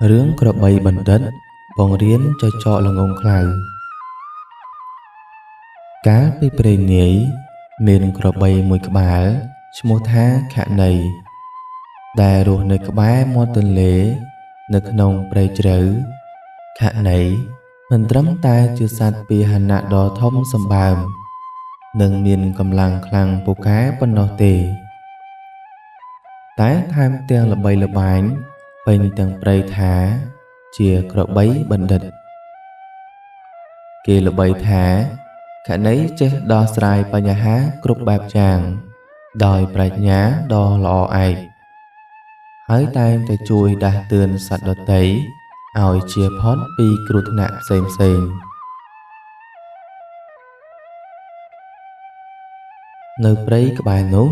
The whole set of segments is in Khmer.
រឿងក្របីបណ្ឌិតបង្រៀនចចកល្ងង់ខ្លៅកាលពីព្រេងនាយមានក្របីមួយក្បាលឈ្មោះថាខណីដែលរស់នៅក្បែរមាត់ទន្លេនៅក្នុងព្រៃជ្រៅខណីមិនត្រឹមតែជាសត្វពាហនៈដ៏ធំសម្បើមនិងមានកម្លាំងខ្លាំងពូកែប៉ុណ្ណោះទេតែថែមទាំងល្បីល្បាញពេញទាំងព្រៃថាជាក្របីបណ្ឌិតគេល្បីថាខណីចេះដោះស្រាយបញ្ហាគ្រប់បែបយ៉ាងដោយប្រាជ្ញាដ៏ល្អឯកហើយតែងតែជួយដាស់តឿនសត្វដទៃឲ្យជៀសផុតពីគ្រោះថ្នាក់ផ្សេងៗនៅព្រៃក្បែរនោះ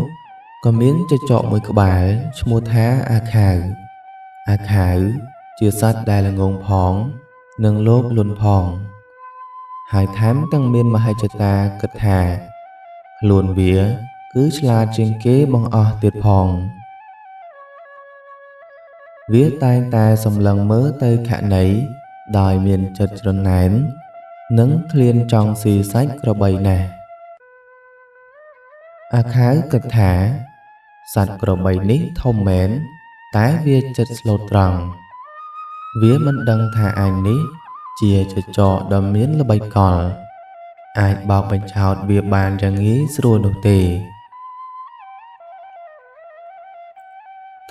ក៏មានចចកមួយក្បាលឈ្មោះថាអាខាវអាខាវជាសត្វដែលល្ងង់ផងនិងលោភលន់ផងហើយថែមទាំងមានមហិច្ឆតាគិតថាខ្លួនវាគឺឆ្លាតជាងគេបង្អស់ទៀតផងវាតែងតែសម្លឹងមើលទៅខណីដោយមានចិត្តច្រណែននិងឃ្លានចង់ស៊ីសាច់ក្របីណាស់អាខាវគិតថាសត្វក្របីនេះធំមែនតែវាចិត្តស្លូតត្រង់វាមិនដឹងថាអញនេះជាចចកដ៏មានល្បិចកលអាចបោកបញ្ឆោតវាបានយ៉ាងងាយស្រួលនោះទេ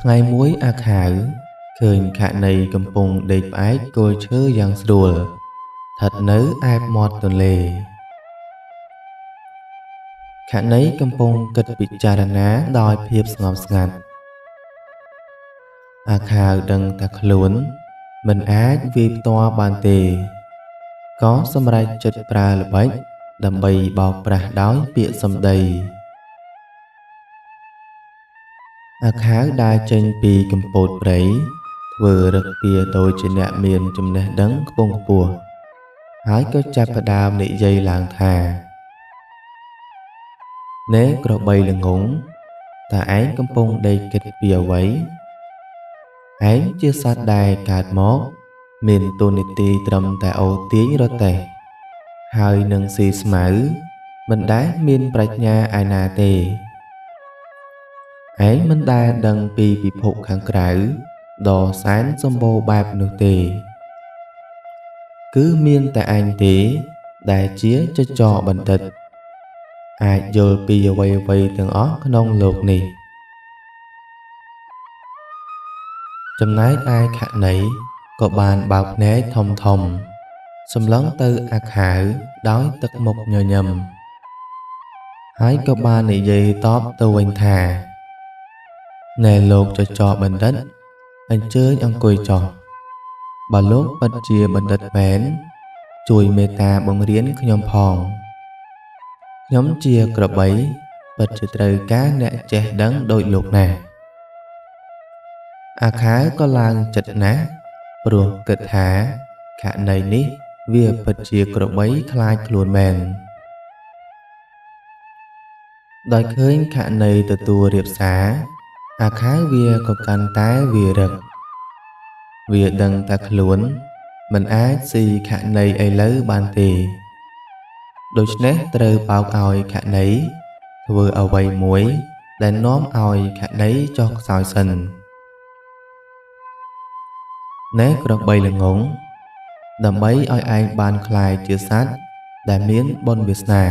ថ្ងៃមួយអាខាវឃើញខណីកំពុងដេកផ្អែកគល់ឈើយ៉ាងស្រួលស្ថិតនៅអែបមាត់ទន្លេខណីកំពុងគិតពិចារណាដោយភាពស្ងប់ស្ងាត់អាខាវដឹងថាខ្លួនមិនអាចវាយផ្ទាល់បានទេក៏សម្រេចចិត្តប្រើល្បិចដើម្បីបោកប្រាស់ដោយពាក្យសម្ដីអាខាវដើរចេញពីកំពតព្រៃធ្វើរឹកពៀដូចជាអ្នកមានចំណេះដឹងខ្ពង់ខ្ពស់ហើយក៏ចាប់ផ្ដើមនិយាយឡើងថាណែក្របីល្ងង់តើឯងកំពុងដេកគិតពីអ្វីឯងជាសត្វដែលកើតមកមានតួនាទីត្រឹមតែអូទាញរទេះហើយនឹងស៊ីស្មៅមិនដែលមានប្រាជ្ញាឯណាទេឯងមិនដែលដឹងពីពិភពខាងក្រៅដ៏សែនសម្បូរបែបនោះទេគឺមានតែឯងទេដែលជាចចកបណ្ឌិតអាចយល់ពីអ្វីៗទាំងអស់ក្នុងលោកនេះចំណែកឯខណីក៏បានបើកភ្នែកធំធំសម្លឹងទៅអាខាវដោយទឹកមុខញញឹមហើយក៏បាននិយាយតបទៅវិញថាណែលោកចចកបណ្ឌិតអញ្ជើញអង្គុយចុះបើលោកពិតជាបណ្ឌិតមែនជួយមេត្តាបង្រៀនខ្ញុំផងខ្ញុំជាក្របីពិតជាត្រូវការអ្នកចេះដឹងដូចលោកណាស់អាខាវក៏ឡើងចិត្តណាស់ព្រោះគិតថាខណីនេះវាពិតជាក្របីខ្លាចខ្លួនមែនដោយឃើញខណីទទួលរៀបសារអាខាវវាក៏កាន់តែវារឹកវាដឹងតែខ្លួនមិនអាចស៊ីខណីឥឡូវបានទេដូច្នេះត្រូវបោកឲ្យខណីធ្វើអ្វីមួយដែលនាំឲ្យខណីចុះខ្សោយសិនណែក្របីល្ងង់ដើម្បីឲ្យឯងបានក្លាយជាសត្វដែលមានបុណ្យវាសនា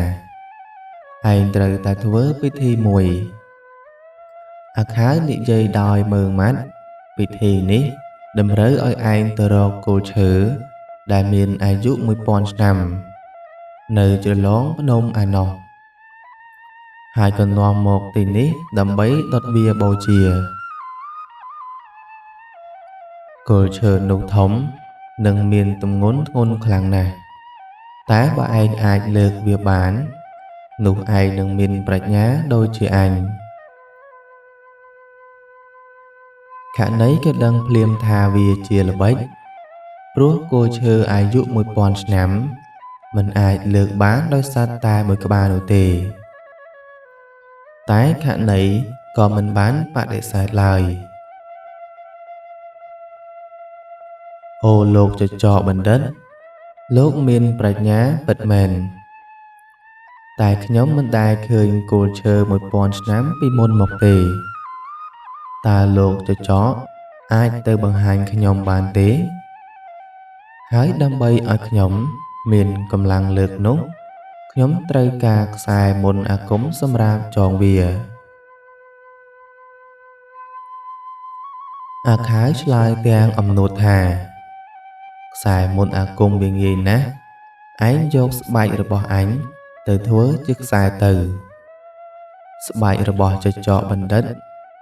ឯងត្រូវតែធ្វើពិធីមួយអាខាវនិយាយដោយមើងម៉ាត់ពិធីនេះតម្រូវឲ្យឯងទៅរកគល់ឈើដែលមានអាយុ1000ឆ្នាំនៅជ្រលងភ្នំឯណោះហើយក៏នាំមកទីនេះដើម្បីដុតវាបូជាគល់ឈើនោះធំនិងមានទម្ងន់ធ្ងន់ខ្លាំងណាស់តែបើឯងអាចលើកវាបាននោះឯងនឹងមានប្រាជ្ញាដូចជាអញខណីក៏ដឹងភ្លាមថាវាជាល្បិចព្រោះគល់ឈើអាយុ1000ឆ្នាំមិនអាចលើកបានដោយសត្វតែមួយក្បាលនោះទេតែខណីក៏មិនបានបដិសេធឡើយ អូលោកចចកបណ្ឌិត លោកមានប្រាជ្ញាពិតមែន តែខ្ញុំមិនដែលឃើញគល់ឈើ1000ឆ្នាំពីមុនមកទេ តើលោកចចកអាចទៅបង្ហាញខ្ញុំបានទេ ហើយដើម្បីឲ្យខ្ញុំមានកម្លាំងលើកនោះ ខ្ញុំត្រូវការខ្សែមន្តអាគមសម្រាប់ចងវា អាខាវឆ្លើយទាំងអំនួតថា ខ្សែមន្តអាគមវាងាយណាស់ ឯងយកស្បែករបស់អញទៅធ្វើជាខ្សែទៅ ស្បែករបស់ចចកបណ្ឌិត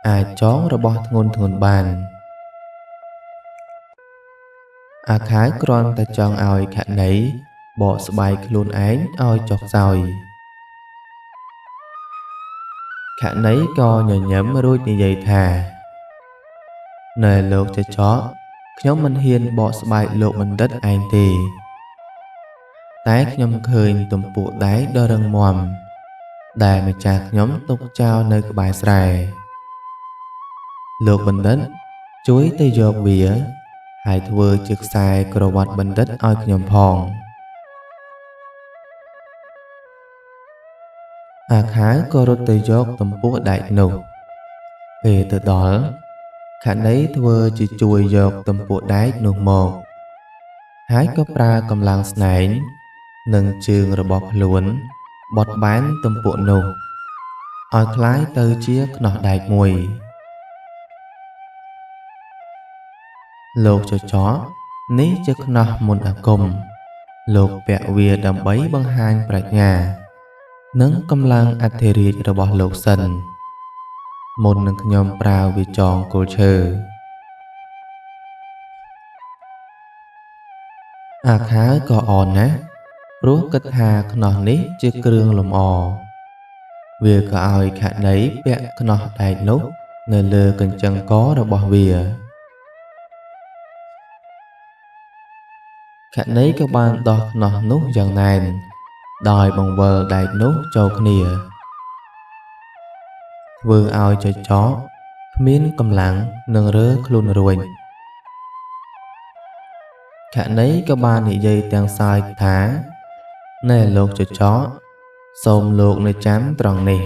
អាចចងរបស់ធ្ងន់ធ្ងរបាន អាខាវគ្រាន់តែចង់ឲ្យខណីបកស្បែកខ្លួនឯងឲ្យចុះខ្សោយ ខណីក៏ញញឹមរួចនិយាយថា ណែលោកចចក ខ្ញុំមិនហ៊ានបកស្បែកលោកបណ្ឌិតឯងទេ តែខ្ញុំឃើញទំពក់ដែកដ៏រឹងមាំ ដែលម្ចាស់ខ្ញុំទុកចោលនៅក្បែរស្រែ លោកបណ្ឌិតជួយទៅយកវា ហើយធ្វើជាខ្សែក្រវ៉ាត់បណ្ឌិតឲ្យខ្ញុំផង អាខាវក៏រត់ទៅយកទំពក់ដែកនោះ ពេលទៅដល់ ខណីធ្វើជាជួយយកទំពក់ដែកនោះមក ហើយក៏ប្រើកម្លាំងស្នែង និងជើងរបស់ខ្លួនបត់បែនទំពក់នោះ ឲ្យក្លាយទៅជាខ្នោះដែកមួយ លោកចចក នេះជាខ្នោះមន្តអាគម លោកពាក់វាដើម្បីបង្ហាញប្រាជ្ញា និងកម្លាំងអធិរាជរបស់លោកសិន មុននឹងខ្ញុំប្រើវាចងគល់ឈើ អាខាវក៏អន់ណាស់ ព្រោះគិតថាខ្នោះនេះជាគ្រឿងលម្អ វាក៏ឲ្យខណីពាក់ខ្នោះដែកនោះនៅលើកញ្ចឹងករបស់វា ខណីក៏បានដោះខ្នោះនោះយ៉ាងណែន ដោយបង្វិលដែកនោះចូលគ្នា ធ្វើឲ្យចចកគ្មានកម្លាំងនឹងរើខ្លួនរួច ខណីក៏បាននិយាយទាំងសើចថា ណែលោកចចក សូមលោកនៅចាំត្រង់នេះ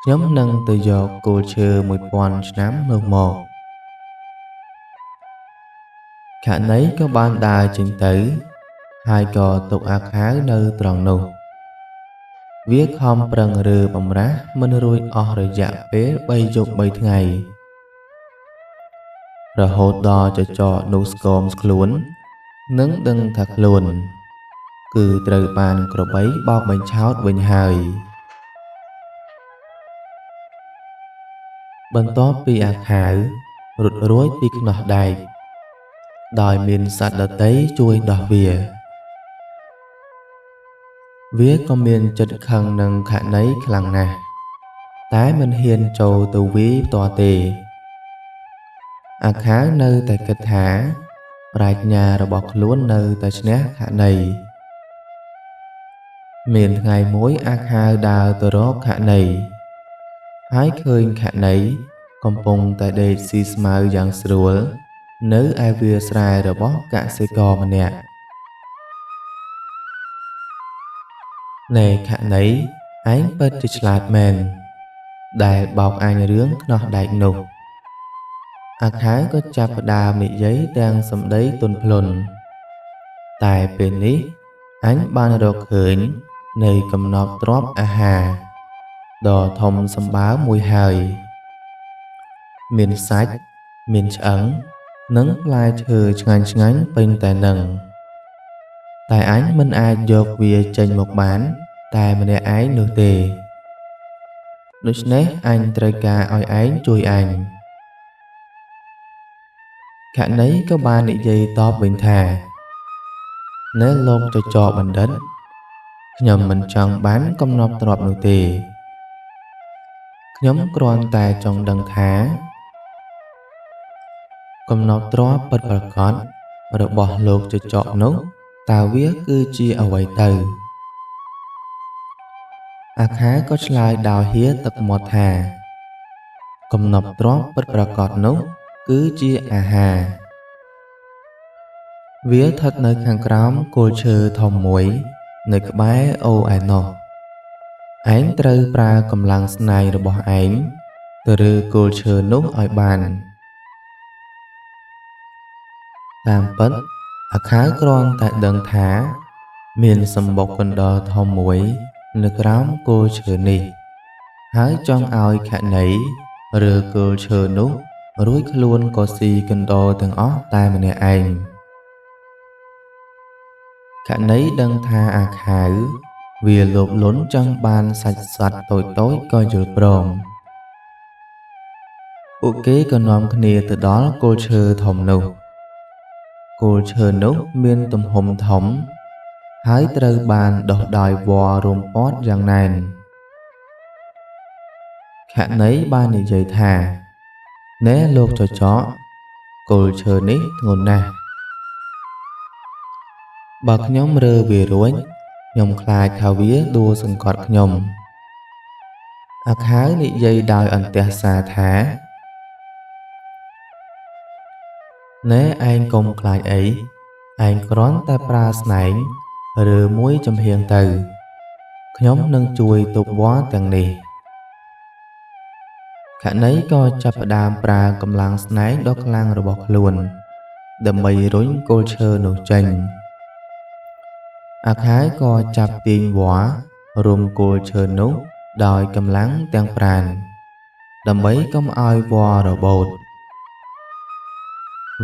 ខ្ញុំនឹងទៅយកគល់ឈើ1000ឆ្នាំនោះមក ខណីក៏បានដើរចេញទៅ ហើយក៏ទុកអាខាវនៅត្រង់នោះ វាខំប្រឹងរើបំរាស់មិនរួចអស់រយៈពេល3យប់3ថ្ងៃ រហូតដល់ចចកនោះស្គមខ្លួន និងដឹងថាខ្លួន គឺត្រូវបានក្របីបោកបញ្ឆោតវិញហើយ បន្ទាប់ពីអាខាវរត់រួចពីខ្នោះដែក ដោយមានសត្វដទៃជួយដោះវា វាក៏មានចិត្តខឹងនឹងខណីខ្លាំងណាស់ តែមិនហ៊ានចូលទៅវាយផ្ទាល់ទេ អាខាវនៅតែគិតថាប្រាជ្ញារបស់ខ្លួននៅតែឈ្នះខណី មានថ្ងៃមួយអាខាវដើរទៅរកខណី ហើយឃើញខណីកំពុងតែដេកស៊ីស្មៅយ៉ាងស្រួល នៅឯវាលស្រែរបស់កសិករម្នាក់ ណែខណី ឯងពិតជាឆ្លាតមែន ដែលបោកអញរឿងខ្នោះដែកនោះ អាខាវក៏ចាប់ផ្ដើមនិយាយទាំងសម្ដីទន់ភ្លន់ តែពេលនេះអញបានរកឃើញនៃកំណប់ទ្រព្យអាហារដ៏ធំសម្បើមមួយហើយ មានសាច់ មានឆ្អឹង និងផ្លែឈើឆ្ងាញ់ឆ្ងាញ់ពេញតែនឹង តែអញមិនអាចយកវាចេញមកបានតែម្នាក់ឯងនោះទេ ដូច្នេះអញត្រូវការឲ្យឯងជួយអញ ខណីក៏បាននិយាយតបវិញថា ណែលោកចចកបណ្ឌិត ខ្ញុំមិនចង់បានកំណប់ទ្រព្យនោះទេ ខ្ញុំគ្រាន់តែចង់ដឹងថា កំណប់ទ្រព្យពិតប្រាកដរបស់លោកចចកនោះ តើវាគឺជាអ្វីទៅ អាខាក៏ឆ្លើយដោយហៀទឹកមាត់ថា កំណប់ទ្រព្យពិតប្រាកដនោះគឺជាអាហារ វាស្ថិតនៅខាងក្រោមគល់ឈើធំមួយនៅក្បែរអូរឯណោះឯងត្រូវប្រើកម្លាំងស្នែងរបស់ឯងទៅរើគល់ឈើនោះឲ្យបានតាមពិតអាខាវគ្រាន់តែដឹងថាមានសម្បុកកណ្ដុរធំមួយនៅក្រោមគល់ឈើនេះហើយចង់ឲ្យខណីរើគល់ឈើនោះរួចខ្លួនក៏ស៊ីកណ្ដុរទាំងអស់តែម្នាក់ឯងខណីដឹងថាអាខាវវាលោភលន់ចង់បានសាច់សត្វតូចៗក៏យល់ព្រមពួកគេក៏នាំគ្នាទៅដល់គល់ឈើធំនោះគល់ឈើនោះមានទំហំធំហើយត្រូវបានដុះដោយវល្លិរុំព័ទ្ធយ៉ាងណែនខណីបាននិយាយថាណែលោកចចកគល់ឈើនេះធ្ងន់ណាស់បើខ្ញុំរើវារួចខ្ញុំខ្លាចថាវាដួលសង្កត់ខ្ញុំអាខាវនិយាយដោយអន្ទះសារថាណែឯងកុំខ្លាចអីឯងគ្រាន់តែប្រើស្នែងឬមួយចំហៀងទៅខ្ញុំនឹងជួយទប់វល្លិទាំងនេះខណីក៏ចាប់ផ្ដើមប្រើកម្លាំងស្នែងដ៏ខ្លាំងរបស់ខ្លួនដើម្បីរុញគល់ឈើនោះចេញអាខាយក៏ចាប់ទាញវល្លិរុំគល់ឈើនោះដោយកម្លាំងទាំងប្រាណដើម្បីកុំឲ្យវល្លិរបូត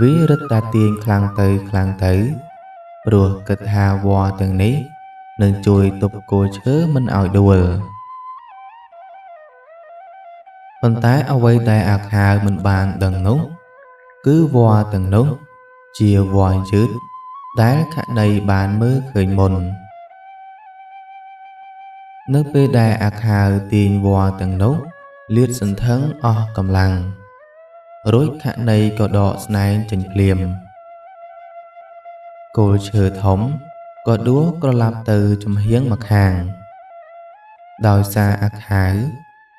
វារឹតតែទាញខ្លាំងទៅខ្លាំងទៅព្រោះគិតថាវល្លិទាំងនេះនឹងជួយទប់គល់ឈើមិនឲ្យដួលប៉ុន្តែអ្វីដែលអាខាវមិនបានដឹងនោះគឺវល្លិទាំងនោះជាវល្លិយឺតដែលខណីបានមើលឃើញមុននៅពេលដែលអាខាវទាញវល្លិទាំងនោះលាតសន្ធឹងអស់កម្លាំងរួចខណីក៏ដកស្នែងចេញភ្លាមគល់ឈើធំក៏ដួលក្រឡាប់ទៅចំហៀងម្ខាងដោយសារអាខាវ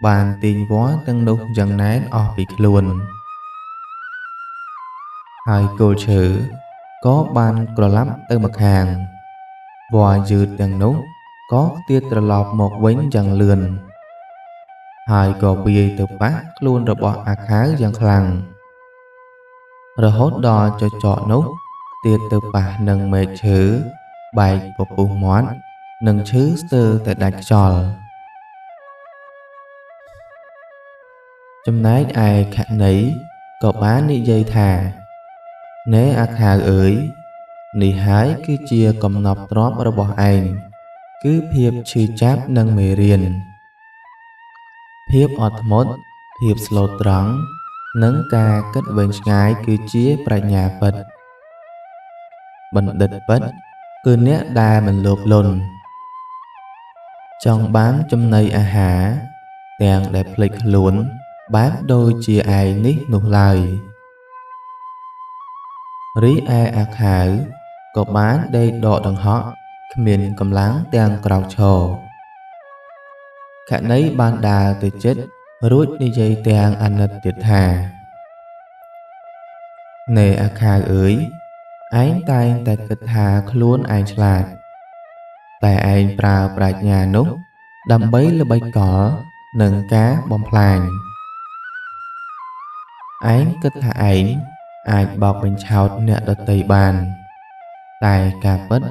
បានទាញវល្លិទាំងនោះយ៉ាងណែនអស់ពីខ្លួនហើយគល់ឈើក៏បានក្រឡាប់ទៅម្ខាងវល្លិយឺតទាំងនោះក៏ខ្ទាតត្រឡប់មកវិញយ៉ាងលឿនហើយក៏វាយទៅប៉ះខ្លួនរបស់អាខាវយ៉ាងខ្លាំងរហូតដល់ចចកនោះខ្ទាតទៅប៉ះនឹងមែកឈើបែកពពុះមាត់និងឈឺស្ទើរតែដាច់ខ្យល់ចំណែកឯខណីក៏បាននិយាយថាណែអាខាវអើយនេះហើយគឺជាកំណប់ទ្រព្យរបស់ឯងគឺភាពឈឺចាប់និងមេរៀនភាពអត់ធ្មត់ភាពស្លូតត្រង់និងការគិតវែងឆ្ងាយគឺជាប្រាជ្ញាពិតបណ្ឌិតពិតគឺអ្នកដែលមិនលោភលន់ចង់បានចំណីអាហារទាំងដែលភ្លេចខ្លួនបែបដូចជាឯងនេះនោះឡើយរីឯអាខាវក៏បានដេកដកដង្ហក់គ្មានកម្លាំងទាំងក្រោកឈរខណីបានដើរទៅជិតរួចនិយាយទាំងអាណិតទៀតថាណែអាខាវអើយឯងតែងតែគិតថាខ្លួនឯងឆ្លាតតែឯងប្រើប្រាជ្ញានោះដើម្បីល្បិចកលនិងការបំផ្លាញឯងគិតថាឯងអាចបោកបញ្ឆោតអ្នកដទៃបានតែការពិត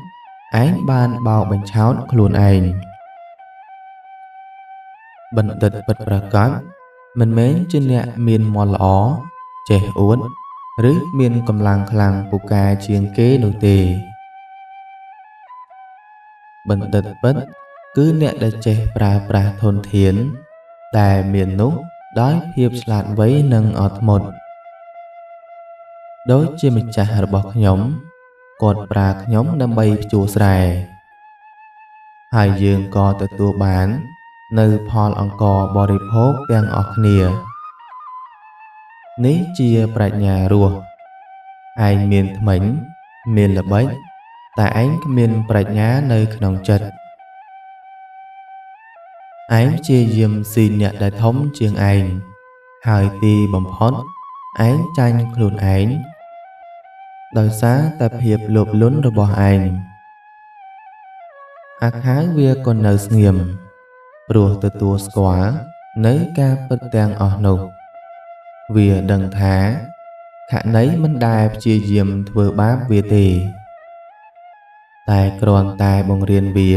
ឯងបានបោកបញ្ឆោតខ្លួនឯងបណ្ឌិតពិតប្រាកដមិនមែនជាអ្នកមានមាត់ល្អចេះអួតឬមានកម្លាំងខ្លាំងពូកែជាងគេនោះទេបណ្ឌិតពិតគឺអ្នកដែលចេះប្រើប្រាស់ធនធានដែលមាននោះដោយភាពឆ្លាតវៃនិងអត់ធ្មត់ដូចជាម្ចាស់របស់ខ្ញុំគាត់ប្រើខ្ញុំដើម្បីភ្ជួរស្រែហើយយើងក៏ទទួលបាននៅផលអង្គរបរិភោគទាំងអស់គ្នានេះជាប្រាជ្ញារស់ឯងមានធ្មេញមានល្បិចតែឯងគ្មានប្រាជ្ញានៅក្នុងចិត្តឯងព្យាយាមស៊ីអ្នកដែលធំជាងឯងហើយទីបំផុតឯងចាញ់ខ្លួនឯង ដោយសារតែភាពលោភលន់របស់ឯងអាខាវវាក៏នៅស្ងៀមព្រោះទទួលស្គាល់នៅការពិតទាំងអស់នោះវាដឹងថាខណីមិនដែលព្យាយាមធ្វើបាបវាទេតែគ្រាន់តែបង្រៀនវា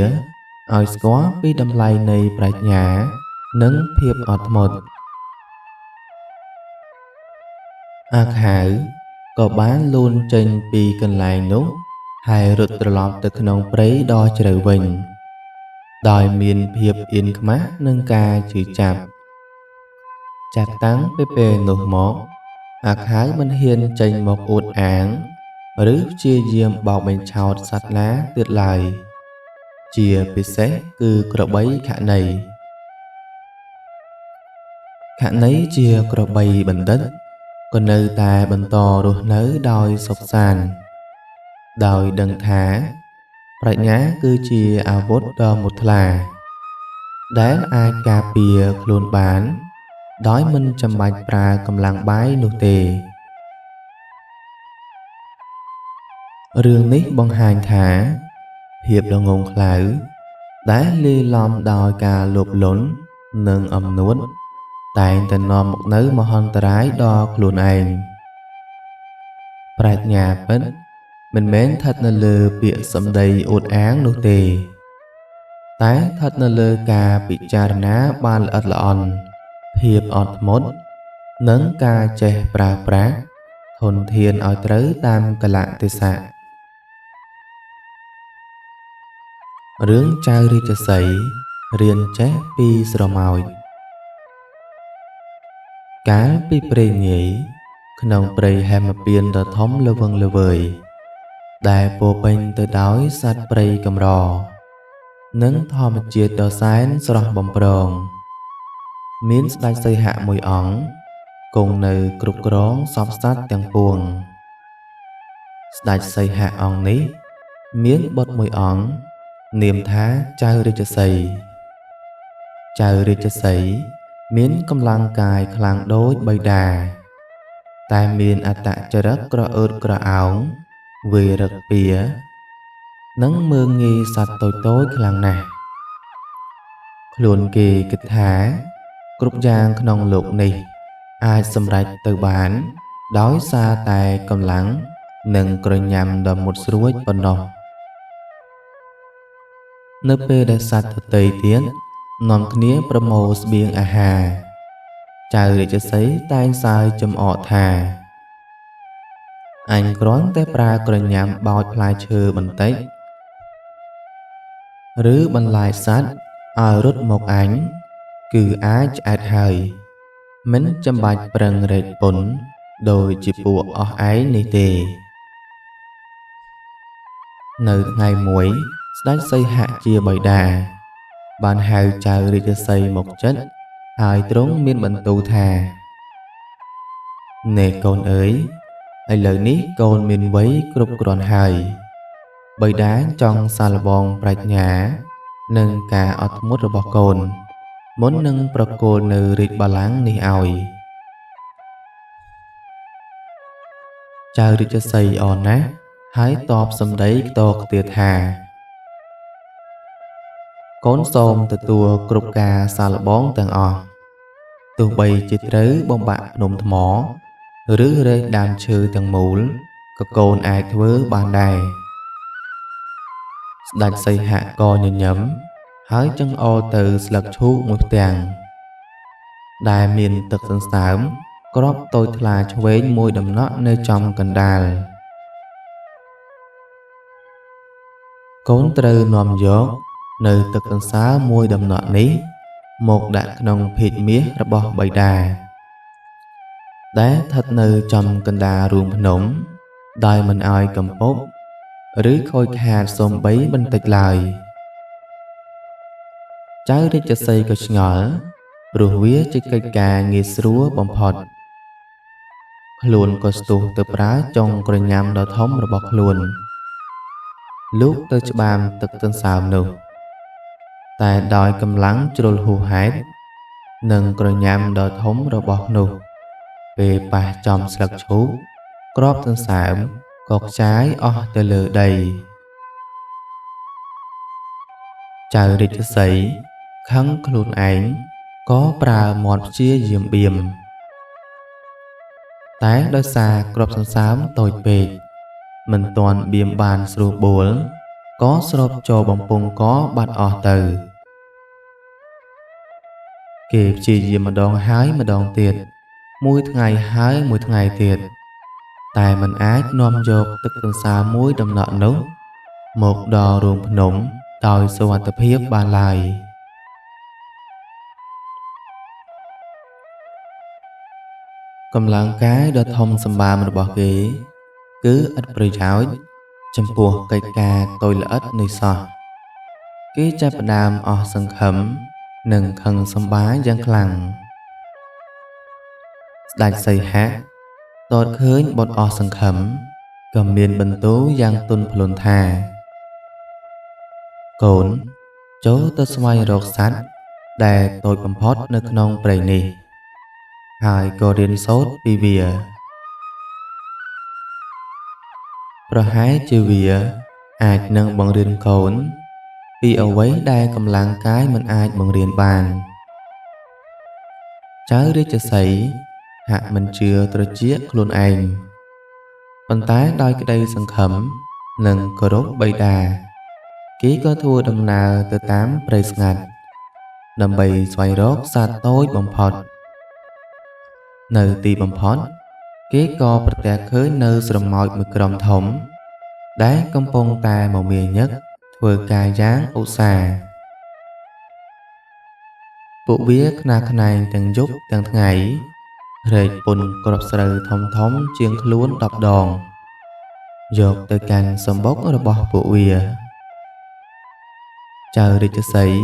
ឲ្យស្គាល់ពីតម្លៃនៃប្រាជ្ញានិងភាពអត់ធ្មត់អាខាវក៏បានលូនចេញពីកន្លែងនោះហើយរត់ត្រឡប់ទៅក្នុងព្រៃដ៏ជ្រៅវិញដោយមានភាពអៀនខ្មាស់នឹងការឈឺចាប់ចាប់តាំងពីពេលនោះមកអាខាវមិនហ៊ានចេញមកអួតអាងឬព្យាយាមបោកបញ្ឆោតសត្វណាទៀតឡើយជាពិសេសគឺក្របីខណីខណីជាក្របីបណ្ឌិតក៏នៅតែបន្តរស់នៅដោយសុខសាន្តដោយដឹងថាប្រាជ្ញាគឺជាអាវុធដ៏មុតថ្លាដែលអាចការពារខ្លួនបានដោយមិនចាំបាច់ប្រើកម្លាំងបាយនោះទេរឿងនេះបង្ហាញថាភាពល្ងង់ខ្លៅដែលលាយឡំដោយការលោភលន់និងអំនួតតែងតែនាំមកនូវមហន្តរាយដល់ខ្លួនឯងប្រាជ្ញាពិតមិនមែនស្ថិតនៅលើពាក្យសម្ដីអួតអាងនោះទេតែស្ថិតនៅលើការពិចារណាបានល្អិតល្អន់ភាពអត់ធ្មត់និងការចេះប្រើប្រាស់ធនធានឲ្យត្រូវតាមកាលៈទេសៈរឿងចៅរាជសីហ៍រៀនចេះពីស្រមោចកាលពីព្រេងនាយក្នុងព្រៃហេមពាន្តដ៏ធំល្វឹងល្វើយដែលពោពេញទៅដោយសត្វព្រៃកម្រនិងធម្មជាតិដ៏សែនស្រស់បំព្រងមានស្ដេចសីហៈមួយអង្គគង់នៅគ្រប់គ្រងសព្វសត្វទាំងពួងស្ដេចសីហៈអង្គនេះមានបុត្រមួយអង្គនាមថាចៅរាជសីហ៍ចៅរាជសីហ៍មានកម្លាំងកាយខ្លាំងដូចបិតាតែមានអត្តចរិតក្រអឺតក្រអោងវាយរឹកពៀនិងមើងងាយសត្វតូចៗខ្លាំងណាស់ខ្លួនគេគិតថាគ្រប់យ៉ាងក្នុងលោកនេះអាចសម្រេចទៅបានដោយសារតែកម្លាំងនិងក្រញាំដ៏មុតស្រួចប៉ុណ្ណោះនៅពេលដែលសត្វដទៃទៀតនាំគ្នាប្រមូលស្បៀងអាហារចៅរាជសីហ៍តែងសើចចំអកថាអញគ្រាន់តែប្រើក្រញាំបោចផ្លែឈើបន្តិចឬបន្លាយសត្វឲ្យរត់មកអញគឺអាចឆ្អែតហើយមិនចាំបាច់ប្រឹងរែកពុនដោយជាពួកអស់ឯងនេះទេនៅថ្ងៃមួយស្ដេចសីហៈជាបិតាបានហៅចៅរាជសីហ៍មកចិត្តហើយទ្រង់មានបន្ទូលថាណែកូនអើយឥឡូវនេះកូនមានវ័យគ្រប់គ្រាន់ហើយបិតាចង់សាឡបងប្រាជ្ញានិងការអត់ធ្មត់របស់កូនមុននឹងប្រគល់នៅរាជបល្ល័ង្កនេះឲ្យចៅរាជសីហ៍អរណាស់ហើយតបសម្ដីខ្ទរខ្ទាថាកូនសូមទទួលគ្រប់ការសាឡបងទាំងអស់ទោះបីជាត្រូវបំបាក់ភ្នំថ្មឬរែកដើមឈើទាំងមូលក៏កូនអាចធ្វើបានដែរស្ដេចសីហៈក៏ញញឹមហើយចង្អុលទៅស្លឹកឈូកមួយផ្ទាំងដែលមានទឹកសន្សើមគ្រាប់តូចថ្លាឆ្វេងមួយដំណក់នៅចំកណ្ដាលកូនត្រូវនាំយកនៅទឹកសន្សើមមួយដំណក់នេះមកដាក់ក្នុងភាជន៍មាសរបស់បិតាដែលស្ថិតនៅចំកណ្ដាលរូងភ្នំដោយមិនឲ្យកំពប់ឬខូចខាតសូម្បីបន្តិចឡើយចៅរាជសីហ៍ក៏ឆ្ងល់ព្រោះវាជាកិច្ចការងាយស្រួលបំផុតខ្លួនក៏ស្ទុះទៅប្រើចុងក្រញាំដ៏ធំរបស់ខ្លួនលូកទៅច្បាមទឹកទន្សើមនោះតែដោយកម្លាំងជ្រុលហួសហេតុនិងក្រញាំដ៏ធំរបស់នោះពេលប៉ះចំស្លឹកឈូកគ្រាប់ទន្សើម ក៏ខ្ចាយអស់ទៅលើដីចៅរាជសីហ៍ខឹងខ្លួនឯងក៏ប្រើមាត់ព្យាយាមបៀមតែដោយសារគ្រាប់សន្សើមតូចពេកមិនទាន់បៀមបានស្រួលបួលក៏ស្រូបចូលបំពង់កបាត់អស់ទៅគេព្យាយាមម្ដងហើយម្ដងទៀតមួយថ្ងៃហើយមួយថ្ងៃទៀតតែមិនអាចនាំយកទឹកសន្សើមមួយដំណក់នោះមកដល់រូងភ្នំដោយសុវត្ថិភាពបានឡើយកម្លាំងកាយដ៏ធំសម្បើមរបស់គេគឺឥតប្រយោជន៍ចំពោះកិច្ចការតូចល្អិតនេះសោះគេចាប់ផ្ដើមអស់សង្ឃឹមនិងខឹងសម្បាយ៉ាងខ្លាំងស្ដេចសីហៈទតឃើញបុត្រអស់សង្ឃឹមក៏មានបន្ទូលយ៉ាងទន់ភ្លន់ថាកូនចូលទៅស្វែងរកសត្វដែលតូចបំផុតនៅក្នុងព្រៃនេះហើយក៏រៀនសូត្រពីវាប្រហែលជាវាអាចនឹងបង្រៀនកូនពីអ្វីដែលកម្លាំងកាយមិនអាចបង្រៀនបានចៅរាជសីហ៍ហាក់មិនជឿត្រចៀកខ្លួនឯងប៉ុន្តែដោយក្តីសង្ឃឹមនិងគោរពបិតាគេក៏ធ្វើដំណើរទៅតាមព្រៃស្ងាត់ដើម្បីស្វែងរកសត្វតូចបំផុតនៅទីបំផុតគេក៏ប្រទះឃើញនៅស្រមោចមួយក្រុមធំដែលកំពុងតែមមាញឹកធ្វើការយ៉ាងឧស្សាហ៍ពួកវាខ្នះខ្នែងទាំងយប់ទាំងថ្ងៃរែកពន្ធគ្រាប់ស្រូវធំៗជាងខ្លួន10ដងយកទៅកាន់សម្បុករបស់ពួកវាចៅរាជសីហ៍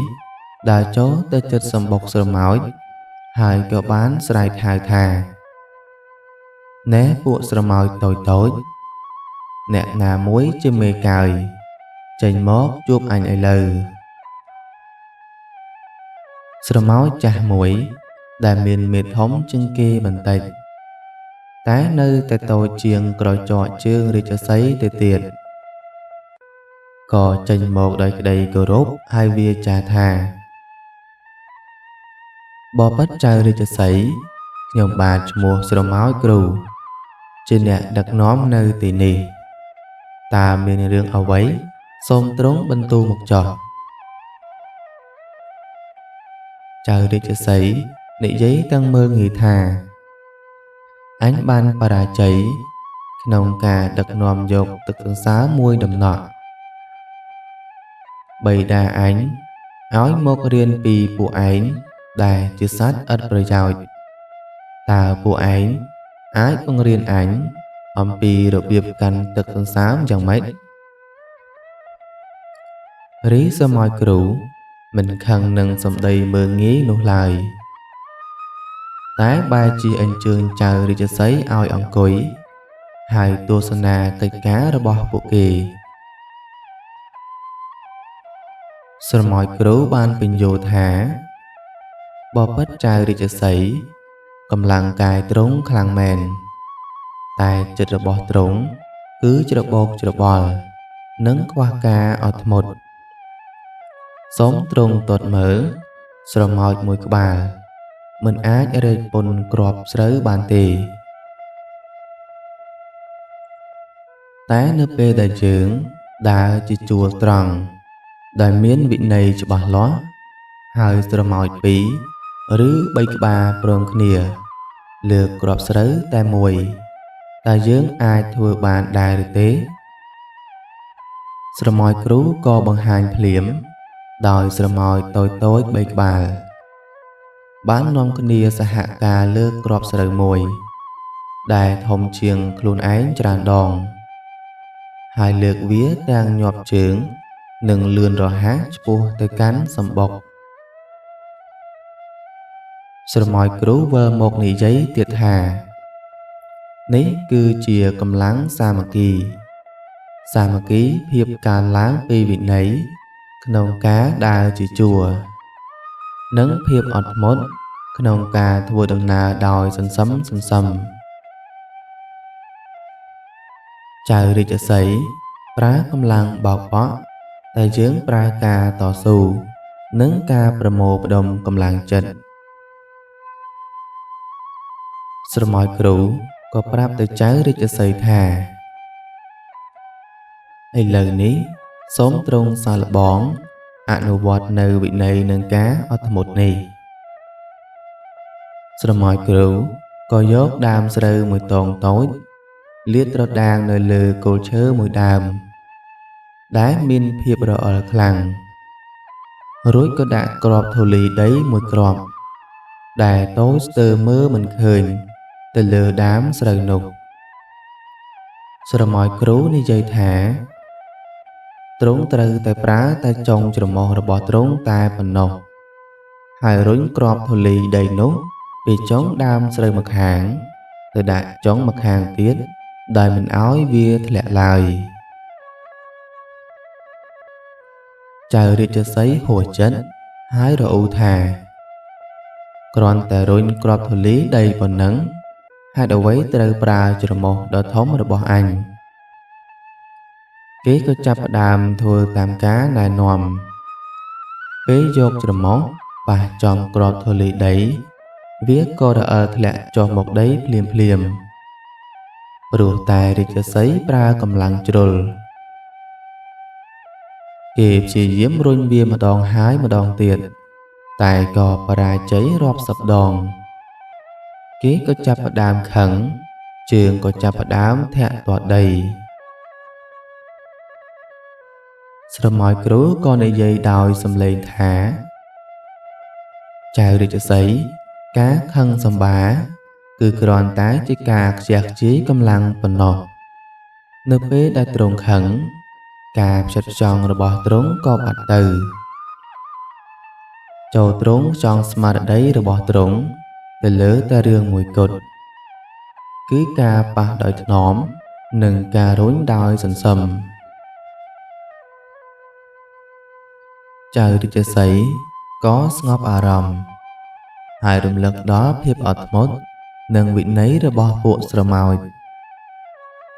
ដើរចូលទៅជិតសម្បុកស្រមោចហើយក៏បានស្រែកហៅថាណែពួកស្រមោចតូចៗអ្នកណាមួយជាមេកើយចេញមកជួបអញឥឡូវស្រមោចចាស់មួយដែលមានមេធំជាងគេបន្តិចតែនៅតែតូចជាងក្រចកជើងរាជសីហ៍ទៅទៀតក៏ចេញមកដោយក្តីគោរពហើយវាចាថាបបិទ្ធចៅរាជសីហ៍ខ្ញុំបាទឈ្មោះស្រមោចគ្រូជាអ្នកដឹកនាំនៅទីនេះតើមានរឿងអ្វីសូមទ្រង់បន្ទូលមកចុះចៅរាជសីហ៍និយាយទាំងមើលងាយថាអញបានបរាជ័យក្នុងការដឹកនាំយកទឹកសន្សើមមួយដំណក់បិតាអញឲ្យមករៀនពីពួកឯងដែលជាសត្វឥតប្រយោជន៍តើពួកឯងអាចបង្រៀនអញអំពីរបៀបកាន់ទឹកសន្សើមយ៉ាងម៉េចរីសមោចគ្រូមិនខឹងនឹងសម្ដីមើលងាយនោះឡើយតែបែរជាអញ្ជើញចៅរាជសីហ៍ឲ្យអង្គុយហើយទស្សនាកិច្ចការរបស់ពួកគេស្រមោចគ្រូបានពន្យល់ថាបបិទ្ធចៅរាជសីហ៍កម្លាំងកាយទ្រង់ខ្លាំងមែនតែចិត្តរបស់ទ្រង់គឺច្របូកច្របល់និងខ្វះការអត់ធ្មត់សូមទ្រង់ទតមើលស្រមោចមួយក្បាលមិនអាចរែកពន្ធគ្រាប់ស្រូវបានទេតែនៅពេលដែលយើងដើរជាជួរត្រង់ដែលមានវិន័យច្បាស់លាស់ហើយស្រមោច2ឬ3ក្បាលព្រមគ្នាលើកគ្រាប់ស្រូវតែមួយតើយើងអាចធ្វើបានដែរឬទេស្រមោចគ្រូក៏បង្ហាញភ្លាមដោយស្រមោចតូចៗ3ក្បាលបាននាំគ្នាសហការលើកគ្រាប់ស្រូវមួយដែលធំជាងខ្លួនឯងច្រើនដងហើយលើកវាទាំងញាប់ជើងនិងលឿនរហ័សឆ្ពោះទៅកាន់សម្បុកស្រមោចគ្រូវិលមកនិយាយទៀតថានេះគឺជាកម្លាំងសាមគ្គីសាមគ្គីភាពកើនឡើងពីវិន័យក្នុងការដើរជាជួរនិងភាពអត់ធ្មត់ក្នុងការធ្វើដំណើរដោយសន្សឹមសន្សឹម ចៅរាជសីហ៍ប្រើកម្លាំងបោកបក់តែយើងប្រើការតស៊ូនិងការប្រមូលផ្ដុំកម្លាំងចិត្តស្រមោចគ្រូក៏ប្រាប់ទៅចៅរាជសីហ៍ថាឥឡូវនេះសូមទ្រង់សាកល្បងអនុវត្តនៅវិន័យនឹងការអត់ធ្មត់នេះស្រមោចគ្រូក៏យកដើមស្រូវមួយតងតូចលាតត្រដាងនៅលើគល់ឈើមួយដើមដែលមានភាពរអិលខ្លាំងរួចក៏ដាក់គ្រាប់ធូលីដីមួយគ្រាប់ដែលតូចស្ទើរមើលមិនឃើញទៅលើដើមស្រូវនោះស្រមោចគ្រូនិយាយថាទ្រង់ត្រូវតែប្រើតែចុងច្រមុះរបស់ទ្រង់តែប៉ុណ្ណោះហើយរុញគ្រាប់ធូលីដីនោះពីចុងដើមស្រូវម្ខាងទៅដាក់ចុងម្ខាងទៀតដោយមិនឲ្យវាធ្លាក់ឡើយចៅរាជសីហ៍ហួសចិត្តហើយរអ៊ូថាគ្រាន់តែរុញគ្រាប់ធូលីដីប៉ុណ្ណឹងហេតុអ្វីត្រូវប្រើច្រមុះដ៏ធំរបស់អញគេក៏ចាប់ផ្ដើមធ្វើតាមការណែនាំពេលយកច្រមុះប៉ះចំគ្រាប់ធូលីដីវាក៏រអិលធ្លាក់ចុះមកដីភ្លាមភ្លាមព្រោះតែរាជសីហ៍ប្រើកម្លាំងជ្រុលគេព្យាយាមរុញវាម្ដងហើយម្ដងទៀតតែក៏បរាជ័យរាប់សិបដងគេក៏ចាប់ផ្ដើមខឹងជើងក៏ចាប់ផ្ដើមធាក់ទាត់ដីស្រមោចគ្រូក៏និយាយដោយសំឡេងថាចៅរាជសីហ៍ការខឹងសម្បាគឺគ្រាន់តែជាការខ្ជះខ្ជាយកម្លាំងប៉ុណ្ណោះនៅពេលដែលទ្រង់ខឹងការផ្ចិតផ្ចង់របស់ទ្រង់ក៏បាត់ទៅចូលទ្រង់ចង់ស្មារតីរបស់ទ្រង់ទៅលើតែរឿងមួយគត់គឺការប៉ះដោយថ្នមនិងការរុញដោយសន្សឹមចៅរាជសីហ៍ក៏ស្ងប់អារម្មណ៍ហើយរំលឹកដល់ភាពអត់ធ្មត់និងវិន័យរបស់ពួកស្រមោច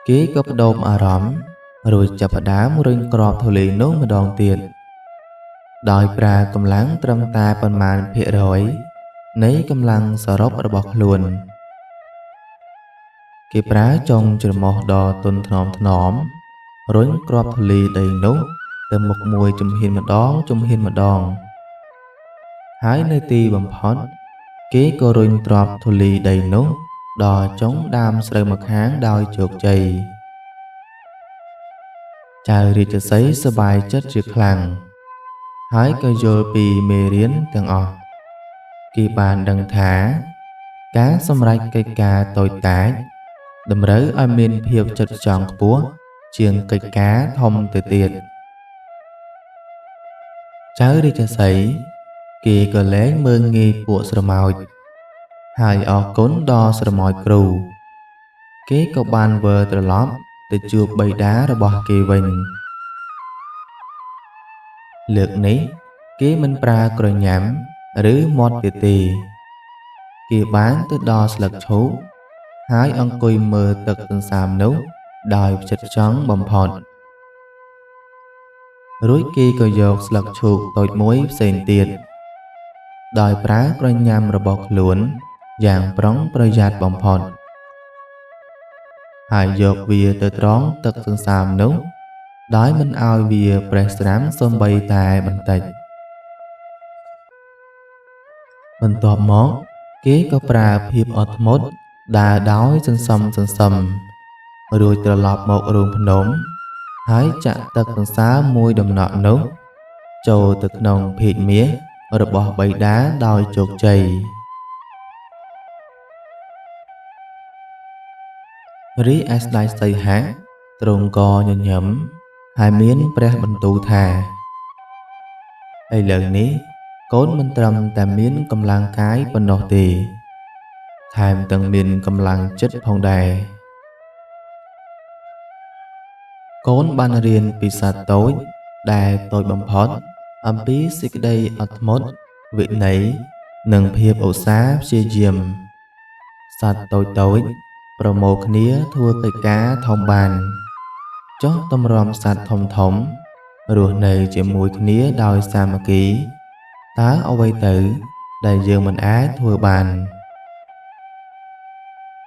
គេក៏បដូរអារម្មណ៍រួចចាប់ផ្ដើមរុញគ្រាប់ធូលីនោះម្ដងទៀតដោយប្រើកម្លាំងត្រឹមតែប៉ុន្មានភាគរយនៃកម្លាំងសរុបរបស់ខ្លួនគេប្រើចុងច្រមុះដ៏ទន់ថ្នមថ្នមរុញគ្រាប់ធូលីដីនោះទៅមុខមួយជំហានម្ដងជំហានម្ដងហើយនៅទីបំផុតគេក៏រុញទ្រាប់ធូលីដីនោះដល់ចុងដើមស្រូវម្ខាងដោយជោគជ័យចៅរាជសីហ៍សប្បាយចិត្តជាខ្លាំងហើយក៏យល់ពីមេរៀនទាំងអស់គេបានដឹងថាការសម្រេចកិច្ចការតូចតាចតម្រូវឲ្យមានភាពចិត្តចង់ខ្ពស់ជាងកិច្ចការធំទៅទៀតចៅរាជសីហ៍គេក៏លែងមើលងាយពួកស្រមោចហើយអរគុណដល់ស្រមោចគ្រូគេក៏បានវិលត្រឡប់ទៅជួបបិតារបស់គេវិញលើកនេះគេមិនប្រើក្រញាំឬមាត់ទៀតទេគេបានទៅដល់ស្លឹកឈូកហើយអង្គុយមើលទឹកសន្សើមនោះដោយផ្ចិតផ្ចង់បំផុតរួចគេក៏យកស្លឹកឈូកតូចមួយផ្សេងទៀតដោយប្រើក្រញាំរបស់ខ្លួនយ៉ាងប្រុងប្រយ័ត្នបំផុតហើយយកវាទៅត្រង់ទឹកសន្សើមនោះដោយមិនឲ្យវាប្រេះស្រាំសូម្បីតែបន្តិចបន្ទាប់មកគេក៏ប្រើភាពអត់ធ្មត់ដើរដោយសន្សំសន្សំរួចត្រឡប់មករោងភ្នំហើយចាក់ទឹកសន្សើមមួយដំណក់នោះចូលទៅក្នុងភាជន៍មាសរបស់បិតាដោយជោគជ័យរីឯស្ដេចសីហៈទ្រង់ក៏ញញឹមហើយមានព្រះបន្ទូលថាឥឡូវនេះកូនមិនត្រឹមតែមានកម្លាំងកាយប៉ុណ្ណោះទេថែមទាំងមានកម្លាំងចិត្តផងដែរកូនបានរៀនពីសត្វតូចដែលតូចបំផុតអំពីសេចក្តីអត់ធ្មត់វិន័យនិងភាពឧស្សាហ៍ព្យាយាមសត្វតូចៗប្រមូលគ្នាធ្វើកិច្ចការធំបាន ចុះទម្រាំសត្វធំៗរស់នៅជាមួយគ្នាដោយសាមគ្គី តើអ្វីទៅដែលយើងមិនអាចធ្វើបាន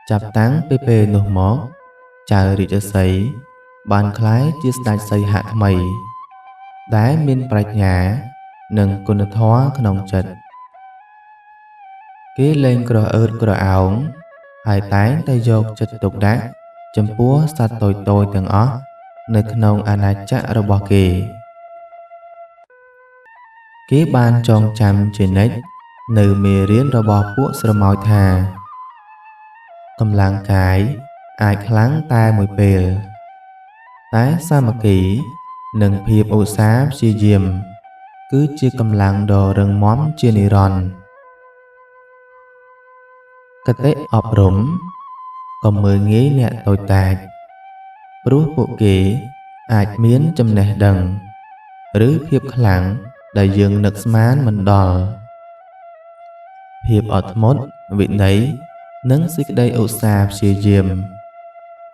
ចាប់តាំងពីពេលនោះមក ចៅរាជសីហ៍បានក្លាយជាស្ដេចសីហៈថ្មី ដែលមានប្រាជ្ញានិងគុណធម៌ក្នុងចិត្ត គេលែងក្រអឺតក្រអោង ហើយតែងតែយកចិត្តទុកដាក់ចំពោះសត្វតូចៗទាំងអស់នៅក្នុងអាណាចក្ររបស់គេ គេបានចងចាំជានិច្ចនៅមេរៀនរបស់ពួកស្រមោចថា កម្លាំងកាយអាចខ្លាំងតែមួយពេល តែសាមគ្គីនិងភាពឧស្សាហ៍ព្យាយាម គឺជាកម្លាំងដ៏រឹងមាំជានិរន្តរ៍ គតិអប់រំ កុំមើលងាយអ្នកតូចតាច ព្រោះពួកគេអាចមានចំណេះដឹង ឬភាពខ្លាំងដែលយើងនឹកស្មានមិនដល់ ភាពអត់ធ្មត់ វិន័យ និងសេចក្តីឧស្សាហ៍ព្យាយាម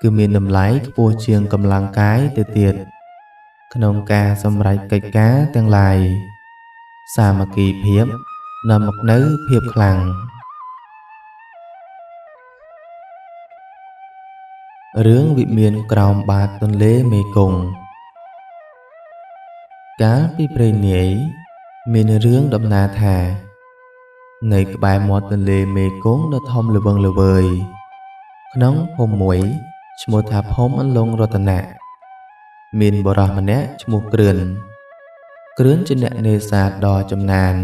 គឺមានតម្លៃខ្ពស់ជាងកម្លាំងកាយទៅទៀត ក្នុងការសម្រេចកិច្ចការទាំងឡាយ សាមគ្គីភាពនាំមកនូវភាពខ្លាំង រឿងវិមានក្រោមបាតទន្លេមេគង្គ កាលពីព្រេងនាយ មានរឿងដំណាលថា នៅក្បែរមាត់ទន្លេមេគង្គដ៏ធំល្វឹងល្វើយ ក្នុងភូមិមួយឈ្មោះថាភូមិអន្លង់រតនៈ មានបុរសម្នាក់ឈ្មោះគ្រឿន គ្រឿនជាអ្នកនេសាទដ៏ចំណាន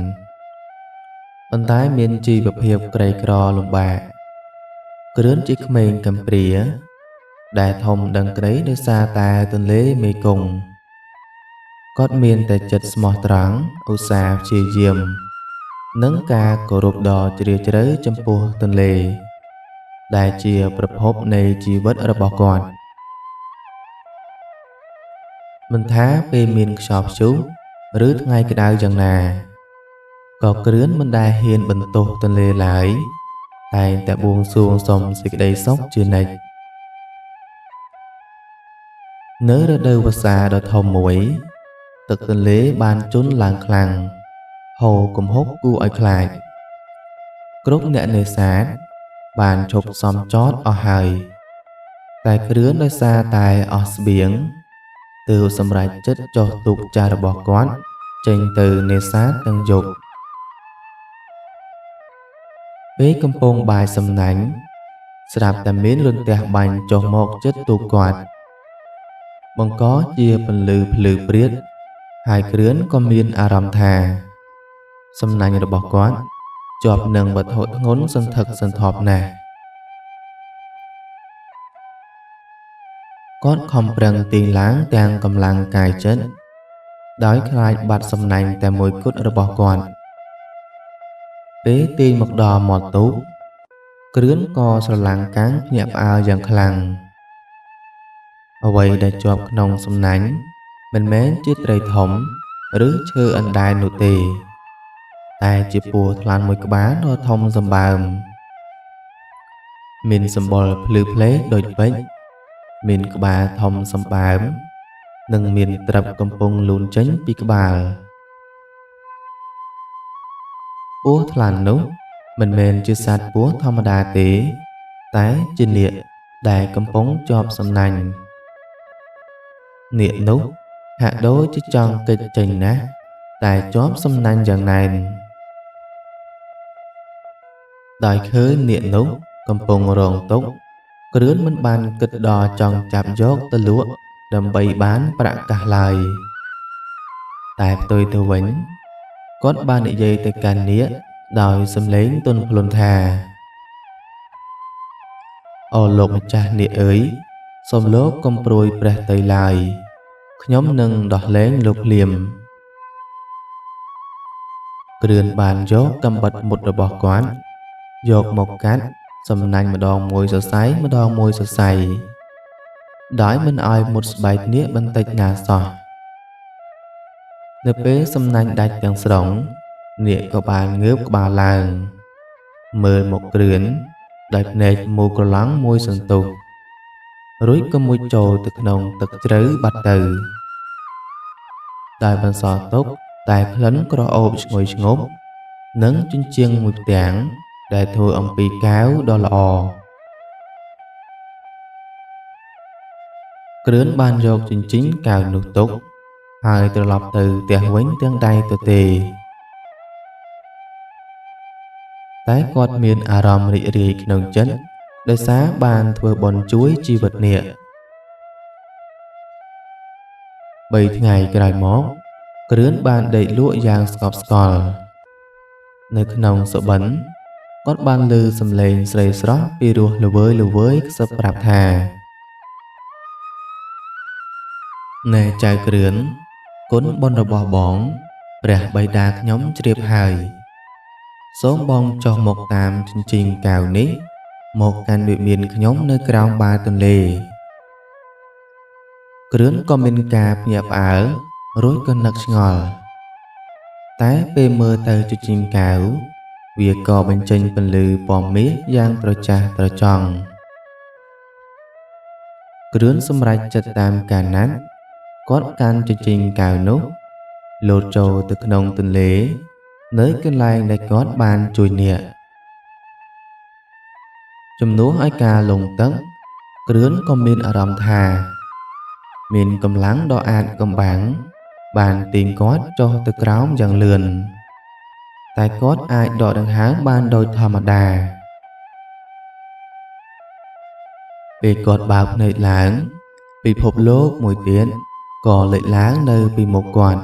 ប៉ុន្តែមានជីវភាពក្រីក្រលំបាក គ្រឿនជាក្មេងកំព្រា ដែលធំដឹងក្តីដោយសារតែទន្លេមេគង្គ គាត់មានតែចិត្តស្មោះត្រង់ឧស្សាហ៍ព្យាយាម និងការគោរពដ៏ជ្រាលជ្រៅចំពោះទន្លេ ដែលជាប្រភពនៃជីវិតរបស់គាត់ មិនថាពេលមានខ្យល់ព្យុះ ឬថ្ងៃក្តៅយ៉ាងណា ក៏គ្រឿនមិនដែលហ៊ានបន្ទោសទន្លេឡើយ តែងតែបួងសួងសុំសេចក្តីសុខជានិច្ច នៅរដូវវស្សាដ៏ធំមួយ ទឹកទន្លេបានជន់ឡើងខ្លាំង ហូរគំហុកគួរឲ្យខ្លាច គ្រប់អ្នកនេសាទបានឈប់សំចតអស់ហើយ តែគ្រឿនដោយសារតែអស់ស្បៀង ទើបសម្រេចចិត្តចុះទូកចាស់របស់គាត់ចេញទៅនេសាទទាំងយប់ ពេលកំពុងបាយសំណាញ់ ស្រាប់តែមានរន្ទះបាញ់ចុះមកជិតទូកគាត់ បង្កជាពន្លឺភ្លឺព្រាត ហើយគ្រឿនក៏មានអារម្មណ៍ថា សំណាញ់របស់គាត់ជាប់នឹងវត្ថុធ្ងន់សន្ធឹកសន្ធាប់ណាស់ គាត់ខំប្រឹងទាញឡើងទាំងកម្លាំងកាយចិត្ត ដោយខ្លាចបាត់សំណាញ់តែមួយគត់របស់គាត់ ពេលទាញមកដល់មាត់ទូក គ្រឿនក៏ស្រឡាំងកាំងភ្ញាក់ផ្អើលយ៉ាងខ្លាំង អ្វីដែលជាប់ក្នុងសំណាញ់មិនមែនជាត្រីធំ ឬឈើអណ្ដែននោះទេ តែជាពស់ថ្លាន់មួយក្បាលដ៏ធំសម្បើម មានសម្បុរភ្លឺភ្លេដូចពេជ្រ មានក្បាលធំសម្បើម និងមានត្រឹបកំពុងលូនចេញពីក្បាល ពស់ថ្លាន់នោះមិនមែនជាសត្វពស់ធម្មតាទេ តែជានាគដែលកំពុងជាប់សំណាញ់ នាគនោះហាក់ដូចជាចង់គេចចេញណាស់ តែជាប់សំណាញ់យ៉ាងណែន ដោយឃើញនាគនោះកំពុងរងទុក្ខ គ្រឿនមិនបានគិតដល់ចង់ចាប់យកទៅលក់ដើម្បីបានប្រាក់កាសឡើយ តែផ្ទុយទៅវិញ គាត់បាននិយាយទៅកាន់នាគដោយសំឡេងទន់ភ្លន់ថា អូលោកម្ចាស់នាគអើយ សូមលោកកុំព្រួយព្រះទ័យឡើយ ខ្ញុំនឹងដោះលែងលោកភ្លាម គ្រឿនបានយកកាំបិតមុតរបស់គាត់ យកមកកាត់សំណាញ់ម្ដងមួយសរសៃម្ដងមួយសរសៃ ដោយមិនឲ្យមុតស្បែកនាគបន្តិចណាសោះ នៅពេលសំណាញ់ដាច់ទាំងស្រុង នាគក៏បានងើបក្បាលឡើង មើលមកគ្រឿន ដោយភ្នែកមូលក្រឡង់មួយសន្ទុះ រួចក៏មុជចូលទៅក្នុងទឹកជ្រៅបាត់ទៅដោយបន្សល់ទុកតែក្លិនក្រអូបឈ្ងុយឈ្ងប់និងជញ្ជាំងមួយផ្ទាំងដែលធ្វើអំពីកែវដ៏ល្អគ្រឿនបានយកជញ្ជីងកែវនោះទុកហើយត្រឡប់ទៅផ្ទះវិញទាំងដៃទទេតែគាត់មានអារម្មណ៍រីករាយក្នុងចិត្តដោយសារបានធ្វើបុណ្យជួយជីវិតនាគ3ថ្ងៃក្រោយមកគ្រឿនបានដេកលក់យ៉ាងស្កប់ស្កល់នៅក្នុងសុបិនគាត់បានឮសំឡេងស្រីស្រស់ពីរោះល្វើយល្វើយខ្សឹបប្រាប់ថាណែចៅគ្រឿនគុណបុណ្យរបស់បងព្រះបិតាខ្ញុំជ្រាបហើយសូមបងចុះមកតាមជញ្ជីងកែវនេះមកកាន់វិមានខ្ញុំនៅក្រោមបាទន្លេគ្រឿនក៏មានការភ្ញាក់ផ្អើលរួចក៏នឹកឆ្ងល់តែពេលមើលទៅជញ្ជីងកែវវាក៏បញ្ចេញពន្លឺពណ៌មាសយ៉ាងត្រចះត្រចង់គ្រឿនសម្រេចចិត្តតាមការណាត់គាត់កាន់ជញ្ជីងកែវនោះលោតចូលទៅក្នុងទន្លេនៅកន្លែងដែលគាត់បានជួយនាគជំនួសឲ្យការលងទឹកគ្រឿនក៏មានអារម្មណ៍ថាមានកម្លាំងដ៏អាថ៌កំបាំងបានទាញគាត់ចុះទៅក្រោមយ៉ាងលឿនតែគាត់អាចដកដង្ហើមបានដោយធម្មតាពេលគាត់បើកភ្នែកឡើងពិភពលោកមួយទៀតក៏លេចឡើងនៅពីមុខគាត់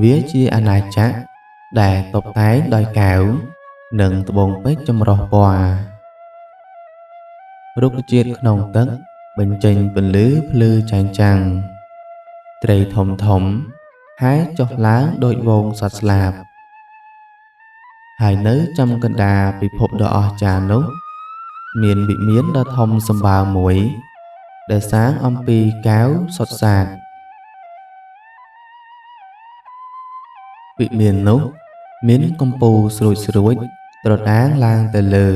វាជាអាណាចក្រដែលតុបតែងដោយកែវនិងត្បូងពេជ្រចម្រុះពណ៌រុក្ខជាតិក្នុងទឹកបញ្ចេញពន្លឺភ្លឺចែងចាំងត្រីធំធំហែចុះឡើងដោយវងសត្វស្លាបហើយនៅចំកណ្ដាលពិភពដ៏អស្ចារ្យនោះមានវិមានដ៏ធំសម្បើមមួយដែលសាងអំពីកែវសុទ្ធសាធវិមាននោះមានកំពូលស្រួចស្រួចត្រដាងឡើងទៅលើ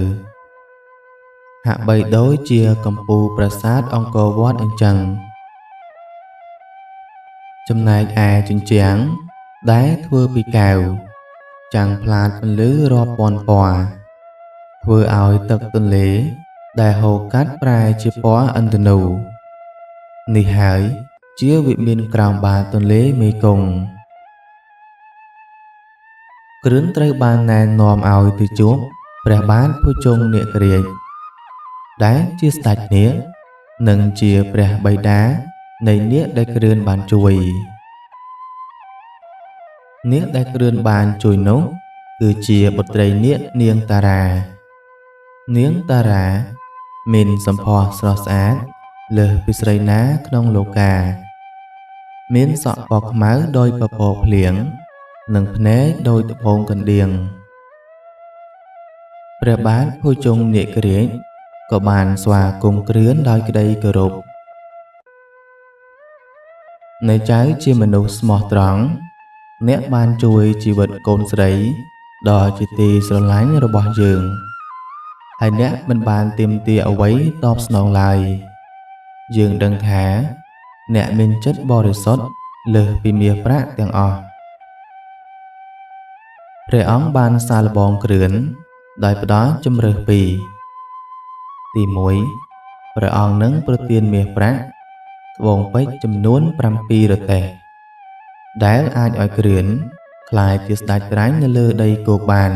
ហាក់បីដូចជាកំពូលប្រាសាទអង្គរវត្តអញ្ចឹងចំណែកឯជញ្ជាំងដែលធ្វើពីកែវចាំងផ្លាតពន្លឺរាប់ពាន់ពណ៌ធ្វើឲ្យទឹកទន្លេដែលហូរកាត់ប្រែជាពណ៌ឥន្ទនូនេះហើយជាវិមានក្រោមបាតទន្លេមេគង្គគ្រឿនត្រូវបានណែនាំឲ្យទៅជួបព្រះបាទភុជង្គនាគរាជដែលជាស្ដេចនាគនិងជាព្រះបិតានៃនាគដែលគ្រឿនបានជួយនាគដែលគ្រឿនបានជួយនោះគឺជាបុត្រីនាគនាងតារានាងតារាមានសម្ផស្សស្រស់ស្អាតលើសពីស្រីណាក្នុងលោកាមានសក់ពណ៌ខ្មៅដោយពពកភ្លៀងនិងភ្នែកដោយត្បូងកណ្ដៀងព្រះបាទភុជង្គនាគរាជក៏បានស្វាគមន៍គ្រឿនដោយក្តីគោរពនៅចៅជាមនុស្សស្មោះត្រង់អ្នកបានជួយជីវិតកូនស្រីដ៏ជាទីស្រឡាញ់របស់យើងហើយអ្នកមិនបានទាមទារអ្វីតបស្នងឡើយយើងដឹងថាអ្នកមានចិត្តបរិសុទ្ធលើសពីមាសប្រាក់ទាំងអស់ព្រះអង្គបានសាឡបងគ្រឿនដោយផ្ដល់ជម្រើសពីរទី1ព្រះអង្គនឹងប្រទានមាសប្រាក់ត្បូងពេជ្រចំនួន7រទេះដែលអាចឲ្យគ្រឿនក្លាយជាស្ដេចត្រាញ់នៅលើដីគោកបាន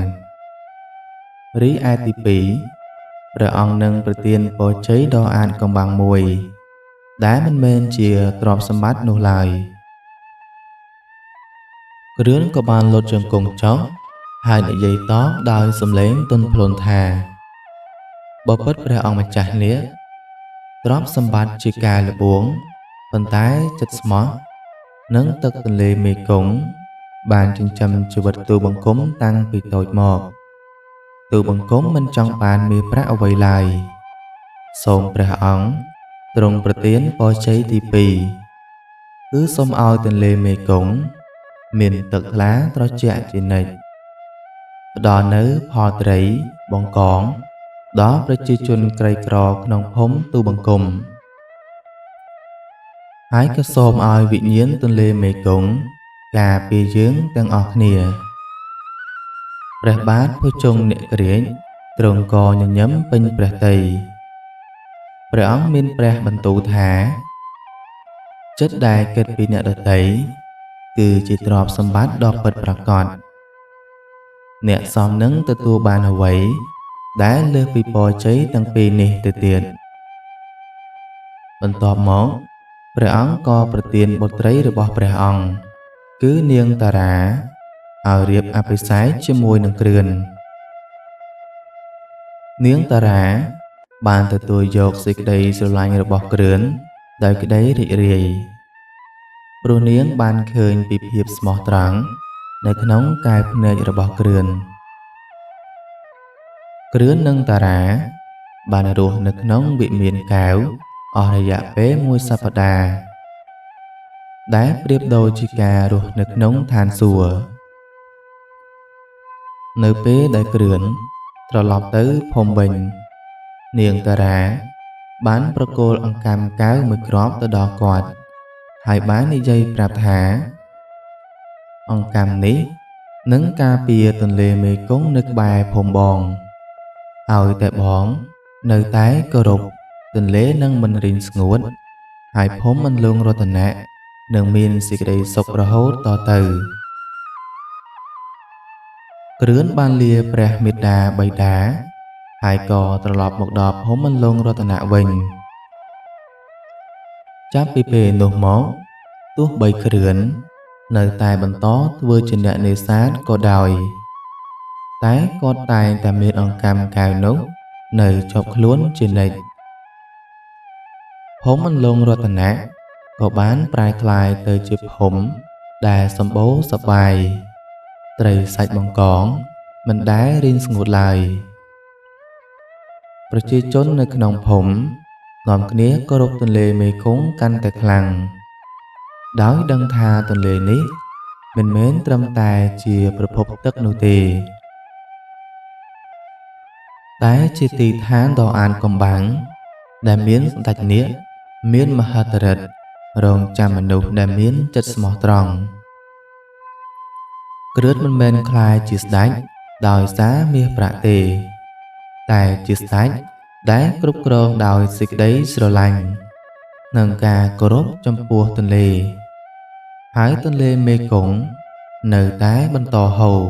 រីឯទី2ព្រះអង្គនឹងប្រទានពរជ័យដ៏អាថ៌កំបាំងមួយដែលមិនមែនជាទ្រព្យសម្បត្តិនោះឡើយគ្រឿនក៏បានលុតជង្គង់ចុះហើយនិយាយតបដោយសំឡេងទន់ភ្លន់ថាបពិតព្រះអង្គម្ចាស់នាគទ្រព្យសម្បត្តិជាការល្បួងប៉ុន្តែចិត្តស្មោះនិងទឹកទន្លេមេគង្គបានចិញ្ចឹមជីវិតទូលបង្គំតាំងពីតូចមកទូលបង្គំមិនចង់បានមាសប្រាក់អ្វីឡើយសូមព្រះអង្គទ្រង់ប្រទានពរជ័យទី2គឺសូមឲ្យទន្លេមេគង្គមានទឹកថ្លាត្រជាក់ជានិច្ចផ្ដល់នូវផលត្រីបង្កង ដល់ប្រជាជនក្រីក្រក្នុងភូមិទូបង្គំហើយក៏សូមឲ្យវិញ្ញាណទន្លេមេគង្គការពារយើងទាំងអស់គ្នាព្រះបាទភុជង្គនាគរាជទ្រង់ក៏ញញឹមពេញព្រះទ័យព្រះអង្គមានព្រះបន្ទូលថាចិត្តដែលគិតពីអ្នកដទៃគឺជាទ្រព្យសម្បត្តិដ៏ពិតប្រាកដអ្នកសមនឹងទទួលបានអ្វីដែលលើសពីពរជ័យទាំងពីរនេះទៅទៀតបន្ទាប់មកព្រះអង្គក៏ប្រទានបុត្រីរបស់ព្រះអង្គគឺនាងតារាឲ្យរៀបអភិសេកជាមួយនឹងគ្រឿននាងតារាបានទទួលយកសេចក្តីស្រឡាញ់របស់គ្រឿនដោយក្តីរីករាយព្រោះនាងបានឃើញពីភាពស្មោះត្រង់នៅក្នុងកែវភ្នែករបស់គ្រឿនគ្រឿននិងតារាបានរស់នៅក្នុងវិមានកែវអស់រយៈពេលមួយសប្តាហ៍ដែលប្រៀបដូចជាការរស់នៅក្នុងឋានសួគ៌នៅពេលដែលគ្រឿនត្រឡប់ទៅភូមិវិញនាងតារាបានប្រគល់អង្កាំកែវមួយគ្រាប់ទៅដល់គាត់ហើយបាននិយាយប្រាប់ថាអង្កាំនេះនឹងការពារទន្លេមេគង្គនៅក្បែរភូមិបងឲ្យតែបងនៅតែគោរពទន្លេនឹងមិនរីងស្ងួតហើយភូមិអន្លង់រតនៈនឹងមានសេចក្តីសុខរហូតតទៅគ្រឿនបានលាព្រះមេត្តាបិតាហើយក៏ត្រឡប់មកដល់ភូមិអន្លង់រតនៈវិញចាប់ពីពេលនោះមកទោះបីគ្រឿននៅតែបន្តធ្វើជាអ្នកនេសាទក៏ដោយតែគាត់តែងតែមានអង្កាំកែវនោះនៅជាប់ខ្លួនជានិច្ចភូមិអន្លង់រតនៈក៏បានប្រែក្លាយទៅជាភូមិដែលសម្បូរសប្បាយត្រីសាច់បង្កងមិនដែលរីងស្ងួតឡើយប្រជាជននៅក្នុងភូមិនាំគ្នាគោរពទន្លេមេគង្គកាន់តែខ្លាំងដោយដឹងថាទន្លេនេះមិនមែនត្រឹមតែជាប្រភពទឹកនោះទេតែជាទីឋានដ៏អាថ៌កំបាំងដែលមានស្ដេចនាគមានមហិទ្ធិឫទ្ធិរងចាំមនុស្សដែលមានចិត្តស្មោះត្រង់គ្រឿនមិនមែនក្លាយជាស្ដេចដោយសារមាសប្រាក់ទេតែជាស្ដេចដែលគ្រប់គ្រងដោយសេចក្តីស្រឡាញ់និងការគោរពចំពោះទន្លេហើយទន្លេមេគង្គនៅតែបន្តហូរ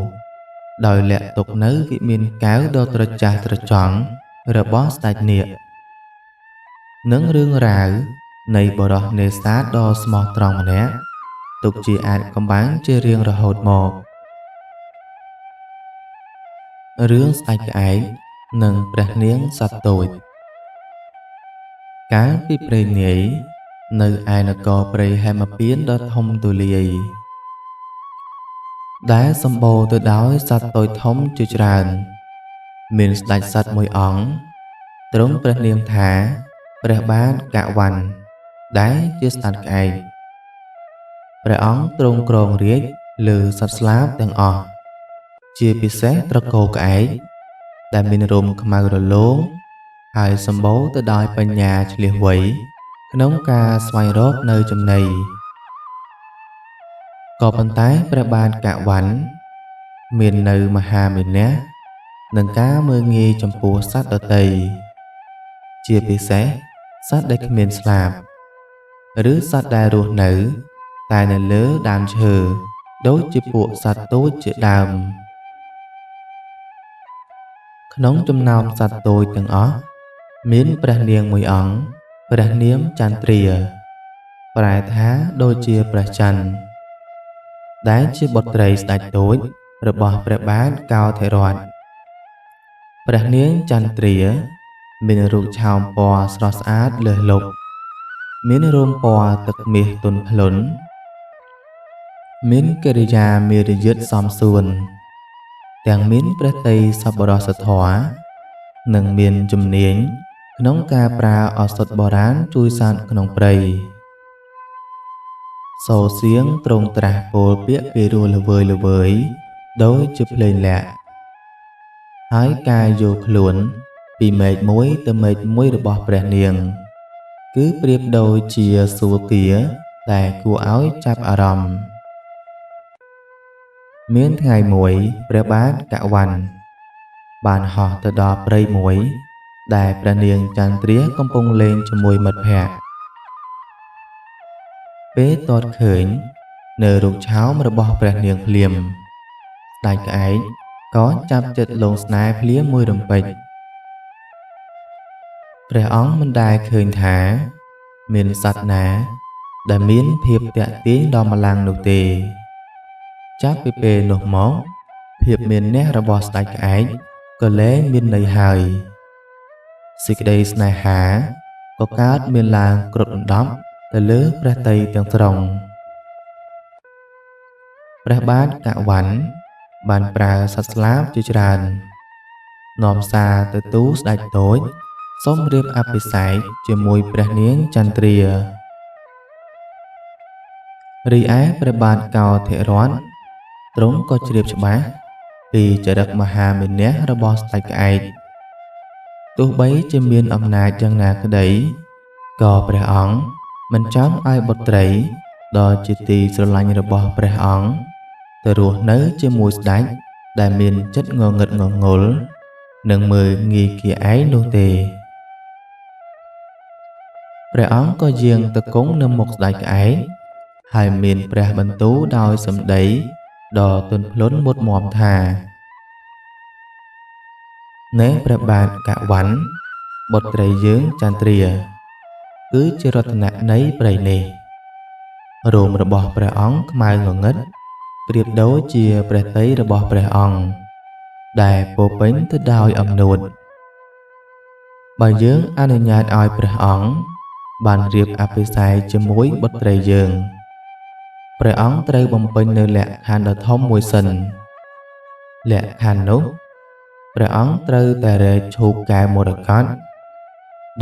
ដោយលាក់ទុកនៅវិមានកែវដ៏ត្រចះត្រចង់របស់ស្ដេចនាគនិងរឿងរ៉ាវនៃបុរសនេសាទដ៏ស្មោះត្រង់ម្នាក់ទុកជាអាថ៌កំបាំងជារៀងរហូតមករឿងស្ដេចក្អែកនិងព្រះនាងសត្វតូចកាលពីព្រេងនាយនៅឯនគរព្រៃហេមពាន្តដ៏ធំទូលាយដែលសម្បូរទៅដោយសត្វតូចធំជាច្រើនមានស្ដេចសត្វមួយអង្គទ្រង់ព្រះនាមថាព្រះបាទកវ៉ាន់ដែលជាស្ដេចក្អែកព្រះអង្គទ្រង់គ្រងរាជ្យលើសត្វស្លាបទាំងអស់ជាពិសេសត្រកូលក្អែកដែលមានរោមខ្មៅរលោងហើយសម្បូរទៅដោយបញ្ញាឈ្លាសវៃក្នុងការស្វែងរកនៅចំណីក៏ប៉ុន្តែព្រះបាទកវ៉ាន់មាននៅមហាមេនៈនិងការមើលងាយចំពោះសត្វដទៃជាពិសេសសត្វដែលគ្មានស្លាបឬសត្វដែលរស់នៅតែនៅលើដើមឈើដូចជាពួកសត្វតូចជាដើមក្នុងចំណោមសត្វតូចទាំងអស់មានព្រះនាងមួយអង្គព្រះនាមចន្ទ្រាប្រែថាដូចជាព្រះច័ន្ទដែលជាបុត្រីស្ដេចតូចរបស់ព្រះបាទកោធិរថព្រះនាងចន្ទ្រាមានរូបឆោមពណ៌ស្រស់ស្អាតលើសលប់មានរោមពណ៌ទឹកមាសទន់ភ្លន់មានកិរិយាមារយាទសមសួនទាំងមានព្រះទ័យសប្បុរសធម៌និងមានជំនាញក្នុងការប្រើឱសថបុរាណជួយសត្វក្នុងព្រៃសូរសៀងទ្រង់ត្រាស់ពោលពាក្យពីរោះល្វើយល្វើយដូចជាភ្លេងលាក់ហើយកាយយោខ្លួន ពីមេឃមួយទៅមេឃមួយរបស់ព្រះនាង គឺប្រៀបដូចជាសួគ៌ដែលគួរឲ្យចាប់អារម្មណ៍មានថ្ងៃមួយព្រះបាទកវ៉ាន់បានហោះទៅដល់ព្រៃមួយ ដែលព្រះនាងចន្ទ្រាកំពុងលេងជាមួយមិត្តភក្តិពេលទតឃើញនៅរូបឆោមរបស់ព្រះនាងភ្លាមស្ដេចក្អែកក៏ចាប់ចិត្តលងស្នេហ៍ភ្លាមមួយរំពេចព្រះអង្គមិនដែលឃើញថាមានសត្វណាដែលមានភាពទាក់ទាញដល់ម្លាំងនោះទេចាប់ពីពេលនោះមកភាពមានះរបស់ស្ដេចក្អែកក៏លែងមានន័យហើយសេចក្តីស្នេហាក៏កើតមានឡើងគ្រប់ដណ្ដប់ទៅលើព្រះទ័យទាំងស្រុងព្រះបាទកវ៉ាន់បានប្រើសត្វស្លាបជាច្រើននាំសារទៅទូលស្ដេចតូចសូមរៀបអភិសេកជាមួយព្រះនាងចន្ទ្រារីឯព្រះបាទកោធិរតទ្រង់ក៏ជ្រាបច្បាស់ពីចរិតមហាមានះរបស់ស្ដេចក្អែកទោះបីជាមានអំណាចយ៉ាងណាក្តីក៏ព្រះអង្គមិនចង់ឲ្យបុត្រីដ៏ជាទីស្រឡាញ់របស់ព្រះអង្គទៅរស់នៅជាមួយស្ដេចដែលមានចិត្តងងឹតងងុលនិងមើលងាយគេឯងនោះទេព្រះអង្គក៏យាងទៅគង់នៅមុខស្ដេចក្អែកហើយមានព្រះបន្ទូលដោយសម្ដីដ៏ទន់ភ្លន់មុតមមថាណែព្រះបាទកវ៉ាន់បុត្រីយើងចន្ទ្រាគឺជារតនៈនៃព្រៃនេះរោមរបស់ព្រះអង្គខ្មៅងងឹតប្រៀបដូចជាព្រះទ័យរបស់ព្រះអង្គដែលពោពេញទៅដោយអំនួតបើយើងអនុញ្ញាតឲ្យព្រះអង្គបានរៀបអភិសេកជាមួយបុត្រីយើងព្រះអង្គត្រូវបំពេញនៅលក្ខខណ្ឌដ៏ធំមួយសិនលក្ខខណ្ឌនោះព្រះអង្គត្រូវតែរែកឈូកកែវមរកត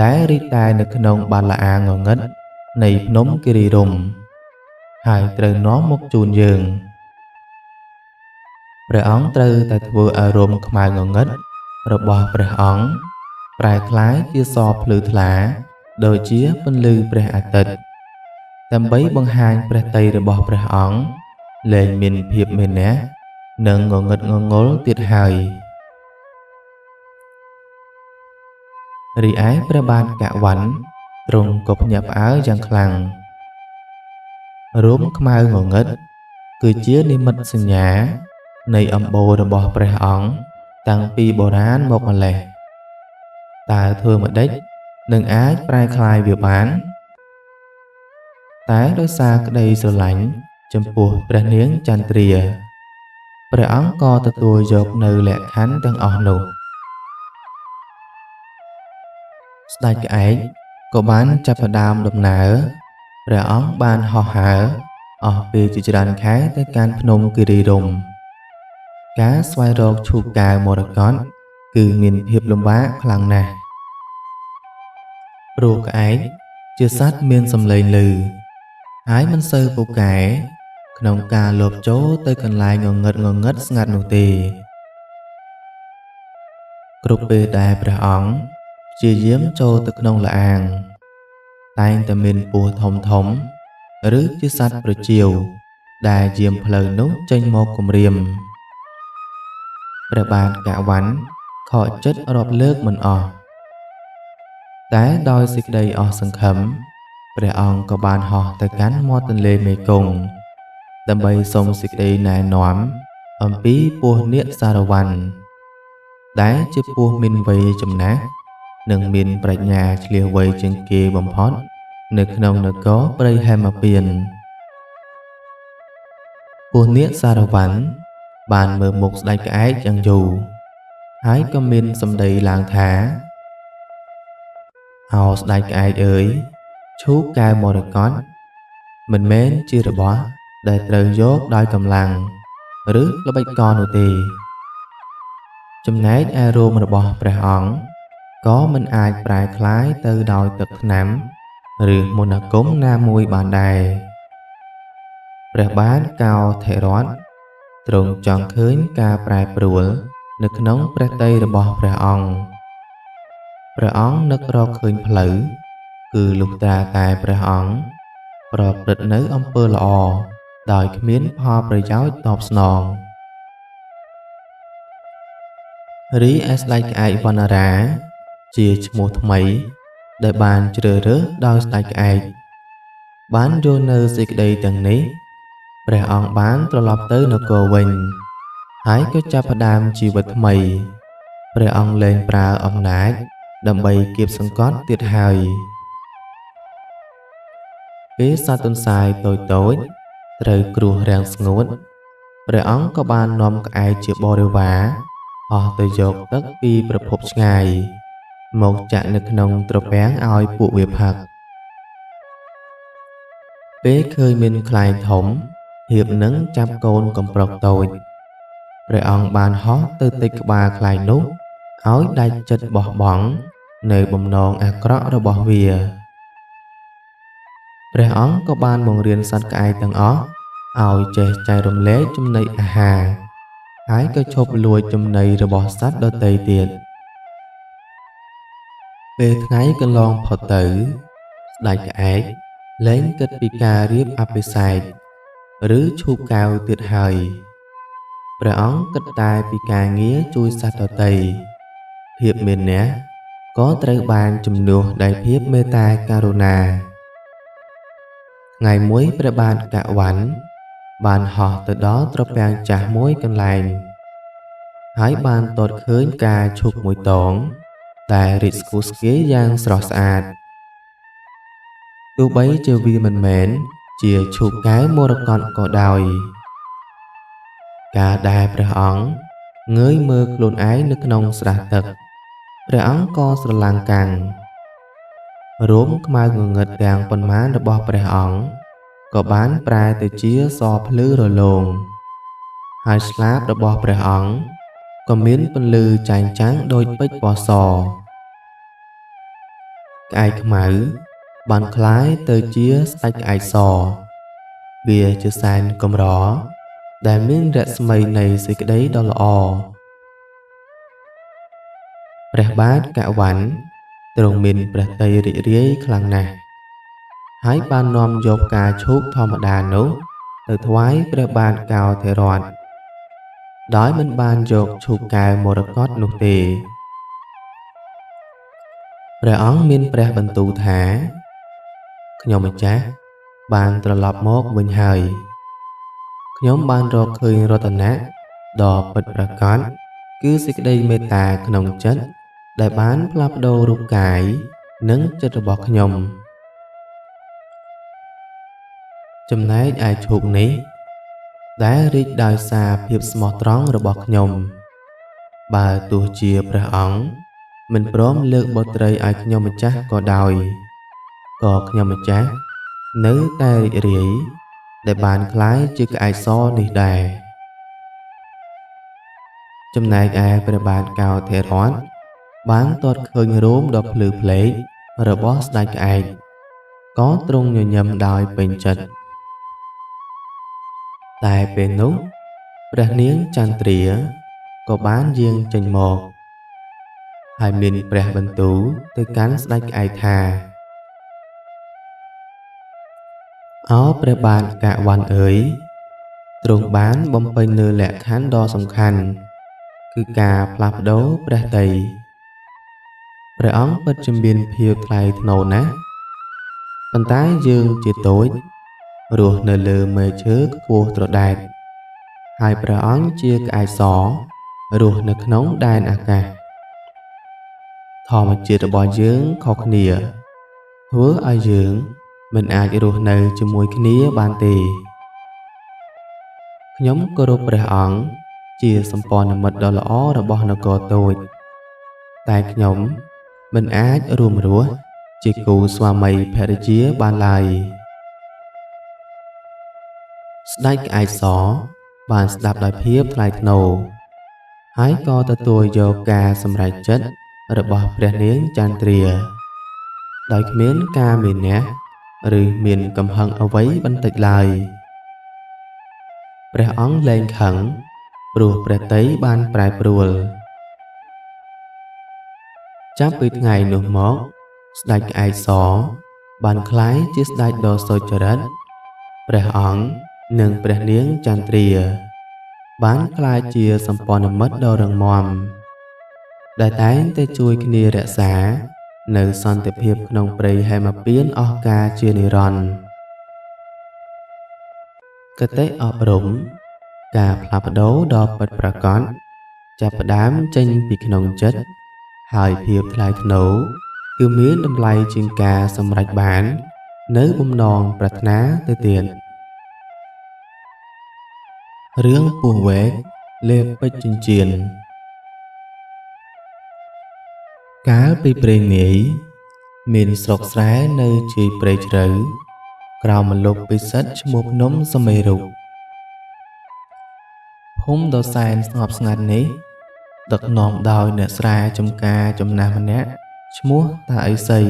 ដែលរីកតែនៅក្នុងបាឡាអាងងឹតនៃភ្នំគិរីរម្យហើយត្រូវនាំមកជូនយើងព្រះអង្គត្រូវតែធ្វើឲ្យរោមខ្មៅងងឹតរបស់ព្រះអង្គប្រែក្លាយជាសភ្លឺថ្លាដូចជាពន្លឺព្រះអាទិត្យដើម្បីបង្ហាញព្រះទ័យរបស់ព្រះអង្គលែងមានភាពមានះនិងងងឹតងងុលទៀតហើយរីឯព្រះបាទកវ៉ាន់ទ្រង់ក៏ភ្ញាក់ផ្អើលយ៉ាងខ្លាំងរោមខ្មៅងងឹតគឺជានិមិត្តសញ្ញានៃអំបូររបស់ព្រះអង្គតាំងពីបុរាណមកម្ល៉េះតើធ្វើម្ដេចនឹងអាចប្រែក្លាយវាបានតែដោយសារក្តីស្រឡាញ់ចំពោះព្រះនាងចន្ទ្រាព្រះអង្គក៏ទទួលយកនៅលក្ខខណ្ឌទាំងអស់នោះស្ដេចក្អែកក៏បានចាប់ផ្ដើមដំណើរព្រះអង្គបានហោះហើរអស់ពេលជាច្រើនខែទៅកាន់ភ្នំគិរីរម្យការស្វែងរកឈូកកែវមរកតគឺមានភាពលំបាកខ្លាំងណាស់ព្រោះក្អែកជាសត្វមានសម្លេងឮហើយមិនសូវពូកែក្នុងការលបចូលទៅកន្លែងងងឹតងងឹតស្ងាត់នោះទេគ្រប់ពេលដែលព្រះអង្គព្យាយាមចូលទៅក្នុងល្អាងតែងតែមានពស់ធំធំឬជាសត្វប្រជៀវដែលយាមផ្លូវនោះចេញមកគំរាមព្រះបាទកវ៉ាន់ខកចិត្តរាប់លើកមិនអស់តែដោយសេចក្តីអស់សង្ឃឹមព្រះអង្គក៏បានហោះទៅកាន់មាត់ទន្លេមេគង្គដើម្បីសុំសេចក្តីណែនាំអំពីពស់នាគសារវ័នដែលជាពស់មានវ័យចំណាស់និងមានប្រាជ្ញាឈ្លាសវៃជាងគេបំផុតនៅក្នុងនគរព្រៃហេមពាន្តពស់នាគសារវ័នបានមើលមុខស្ដេចក្អែកយ៉ាងយូរហើយក៏មានសម្ដីឡើងថាអោស្ដេចក្អែកអើយឈូកកែវមរកតមិនមែនជារបស់ដែលត្រូវយកដោយកម្លាំងឬល្បិចកលនោះទេចំណែកឯរោមរបស់ព្រះអង្គក៏មិនអាចប្រែក្លាយទៅដោយទឹកថ្នាំឬមន្តអាគមណាមួយបានដែរព្រះបាទកោធិរតទ្រង់ចង់ឃើញការប្រែប្រួលនៅក្នុងព្រះទ័យរបស់ព្រះអង្គ ព្រះអង្គនឹករកឃើញផ្លូវគឺលុះត្រាតែព្រះអង្គប្រព្រឹត្តនៅអំពើល្អដោយគ្មានផលប្រយោជន៍តបស្នងរីឯស្ដេចក្អែកវណ្ណារាជាឈ្មោះថ្មីដែលបានជ្រើសរើសដោយស្ដេចក្អែកបានយល់នៅសេចក្តីទាំងនេះព្រះអង្គបានត្រឡប់ទៅនគរវិញហើយក៏ចាប់ផ្ដើមជីវិតថ្មីព្រះអង្គលែងប្រើអំណាចដើម្បីគៀបសង្កត់ទៀតហើយពេលសត្វទន្សាយតូចៗត្រូវគ្រោះរាំងស្ងួតព្រះអង្គក៏បាននាំក្អែកជាបរិវារហោះទៅយកទឹកពីប្រភពឆ្ងាយមកចាក់នៅក្នុងត្រពាំងឲ្យពួកវាផឹកពេលឃើញមានខ្លែងធំហៀបនឹងចាប់កូនកំប្រុកតូចព្រះអង្គបានហោះទៅតិចក្បាលខ្លែងនោះឲ្យដាច់ចិត្តបោះបង់នៅបំណងអាក្រក់របស់វាព្រះអង្គក៏បានបង្រៀនសត្វក្អែកទាំងអស់ឲ្យចេះចែករំលែកចំណីអាហារហើយក៏ឈប់លួចចំណីរបស់សត្វដទៃទៀតពេលថ្ងៃកន្លងផុតទៅស្ដេចក្អែកលែងគិតពីការរៀបអភិសេកឬឈូកកែវទៀតហើយព្រះអង្គគិតតែពីការងារជួយសត្វដទៃភាពមានះក៏ត្រូវបានជំនួសដោយភាពមេត្តាករុណាថ្ងៃមួយព្រះបាទកវ៉ាន់បានហោះទៅដល់ត្រពាំងចាស់មួយកន្លែងហើយបានទតឃើញការឈូកមួយតងដែលរីកស្គូស្គាយយ៉ាងស្រស់ស្អាតទោះបីជាវាមិនមែនជាឈូកកែវមរកតក៏ដោយការដែលព្រះអង្គងើយមើលខ្លួនឯងនៅក្នុងស្រះទឹកព្រះអង្គក៏ស្រឡាំងកាំងរោមខ្មៅងងឹតទាំងប៉ុន្មានរបស់ព្រះអង្គក៏បានប្រែទៅជាសភ្លឺរលោងហើយស្លាបរបស់ព្រះអង្គក៏មានពន្លឺចែងចាំងដូចពេជ្រពណ៌សក្អែកខ្មៅបានក្លាយទៅជាស្ដេចក្អែកសវាជាសែនកម្រដែលមានរស្មីនៃសេចក្តីដ៏ល្អព្រះបាទកវ៉ាន់ទ្រង់មានព្រះទ័យរីករាយខ្លាំងណាស់ហើយបាននាំយកការឈូកធម្មតានោះទៅថ្វាយព្រះបាទកោធិរដ្ឋដោយមិនបានយកឈូកកែវមរកតនោះទេព្រះអង្គមានព្រះបន្ទូលថាខ្ញុំម្ចាស់បានត្រឡប់មកវិញហើយខ្ញុំបានរកឃើញរតនៈដ៏ពិតប្រាកដគឺសេចក្តីមេត្តាក្នុងចិត្តដែលបានផ្លាស់ប្ដូររូបកាយនិងចិត្តរបស់ខ្ញុំចំណែកឯឈូកនេះដែលរីកដោយសារភាពស្មោះត្រង់របស់ខ្ញុំបើទោះជាព្រះអង្គមិនព្រមលើកបុត្រីឲ្យខ្ញុំម្ចាស់ក៏ដោយក៏ខ្ញុំម្ចាស់នៅតែរីករាយដែលបានក្លាយជាក្អែកសនេះដែរចំណែកឯព្រះបាទកោធិរដ្ឋបានទតឃើញរោមដ៏ភ្លឺផ្លេករបស់ស្ដេចក្អែកក៏ទ្រង់ញញឹមដោយពេញចិត្តតែពេលនោះព្រះនាងចន្ទ្រាក៏បានយាងចេញមកហើយមានព្រះបន្ទូលទៅកាន់ស្ដេចក្អែកថាអោព្រះបាទកវ៉ាន់អើយទ្រង់បានបំពេញនូវលក្ខខណ្ឌដ៏សំខាន់គឺការផ្លាស់ប្ដូរព្រះទ័យព្រះអង្គពិតជាមានភាពថ្លៃថ្នូរណាស់ប៉ុន្តែយើងជាតូចរស់នៅលើមែកឈើខ្ពស់ត្រដែតហើយព្រះអង្គជាក្អែកសរស់នៅក្នុងដែនអាកាសធម្មជាតិរបស់យើងខុសគ្នាធ្វើឲ្យយើងមិនអាចរស់នៅជាមួយគ្នាបានទេខ្ញុំគោរពព្រះអង្គជាសម្ព័ន្ធមិត្តដ៏ល្អរបស់នគរតូចតែខ្ញុំមិនអាចរួមរស់ជាគូស្វាមីភរិយាបានឡើយស្ដេចក្អែកសបានស្ដាប់ដោយភាពថ្លៃថ្នូរហើយក៏ទទួលយកការសម្រេចចិត្តរបស់ព្រះនាងចន្ទ្រាដោយគ្មានការមានះឬមានកំហឹងអ្វីបន្តិចឡើយព្រះអង្គលែងខឹងព្រោះព្រះទ័យបានប្រែប្រួល ចាប់ពីថ្ងៃនោះមកស្ដេចក្អែកសបានក្លាយជាស្ដេចដ៏សុចរិតព្រះអង្គនិងព្រះនាងចន្ទ្រាបានក្លាយជាសម្ព័ន្ធមិត្តដ៏រឹងមាំដែលតែងតែជួយគ្នារក្សានៅសន្តិភាពក្នុងព្រៃហេមពាន្តអស់កាលជានិរន្តរ៍គតិអប់រំការផ្លាស់ប្ដូរដ៏ពិតប្រាកដចាប់ផ្ដើមចេញពីក្នុងចិត្តហើយភាពថ្លៃថ្នូរគឺមានតម្លៃជាងការសម្រេចបាននៅបំណងប្រាថ្នាទៅទៀតរឿងពស់វែកលេបពេជ្រចិញ្ចៀនកាលពីព្រេងនាយមានស្រុកស្រែនៅជាយព្រៃជ្រៅក្រោមម្លប់ពិសិដ្ឋឈ្មោះភ្នំសមេរុភូមិដ៏សែនស្ងប់ស្ងាត់នេះដឹកនាំដោយអ្នកស្រែចម្ការចំណាស់ម្នាក់ឈ្មោះតាឥសី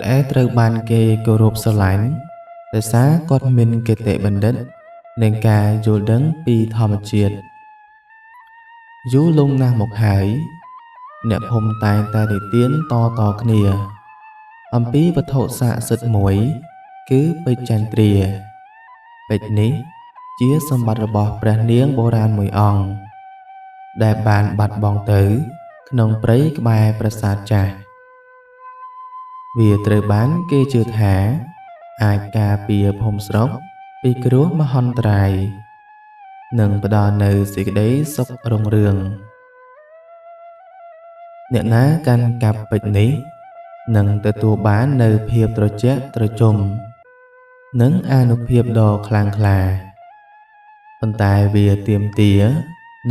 ដែលត្រូវបានគេគោរពស្រឡាញ់ដោយសារគាត់មានគតិបណ្ឌិតនិងការយល់ដឹងពីធម្មជាតិយូរលង់ណាស់មកហើយអ្នកភូមិតែងតែនិទានតៗគ្នាអំពីវត្ថុស័ក្តិសិទ្ធិមួយគឺពេជ្រចន្ទ្រាពេជ្រនេះជាសម្បត្តិរបស់ព្រះនាងបុរាណមួយអង្គដែលបានបាត់បង់ទៅក្នុងព្រៃក្បែរប្រាសាទចាស់វាត្រូវបានគេជឿថាអាចការពារភូមិស្រុកពីគ្រោះមហន្តរាយនិងផ្ដល់នូវសេចក្តីសុខរុងរឿងអ្នកណាកាន់កាប់ពេជ្រនេះនឹងទទួលបាននូវភាពត្រជាក់ត្រជុំនិងអានុភាពដ៏ខ្លាំងក្លាប៉ុន្តែវាទាមទារ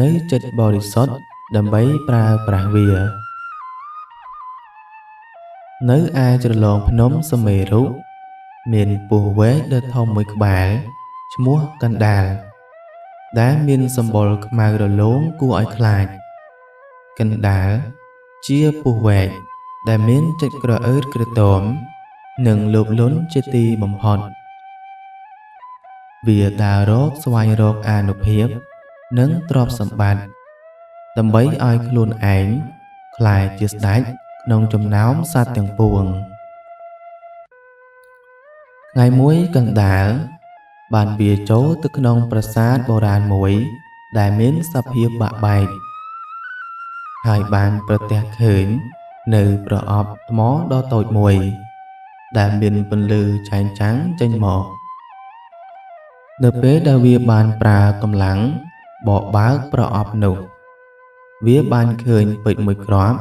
នូវចិត្តបរិសុទ្ធដើម្បីប្រើប្រាស់វានៅឯជ្រលងភ្នំសមេរុមានពស់វែកដ៏ធំមួយក្បាលឈ្មោះកណ្ដាលដែលមានសម្បុរខ្មៅរលោងគួរឲ្យខ្លាចកណ្ដាលជាពស់វែកដែលមានចិត្តក្រអឺតក្រទមនិងលោភលន់ជាទីបំផុតវាដើររកស្វែងរកអានុភាពនិងទ្រព្យសម្បត្តិដើម្បីឲ្យខ្លួនឯងក្លាយជាស្ដេចក្នុងចំណោមសត្វទាំងពួងថ្ងៃមួយកណ្ដាលបានវាចូលទៅក្នុងប្រាសាទបុរាណមួយដែលមានសភាពបាក់បែកហើយបានប្រទះឃើញនៅប្រអប់ថ្មដ៏តូចមួយដែលមានពន្លឺចែងចាំងចេញមកនៅពេលដែលវាបានប្រើកម្លាំងបកបើកប្រអប់នោះវាបានឃើញពេជ្រមួយគ្រាប់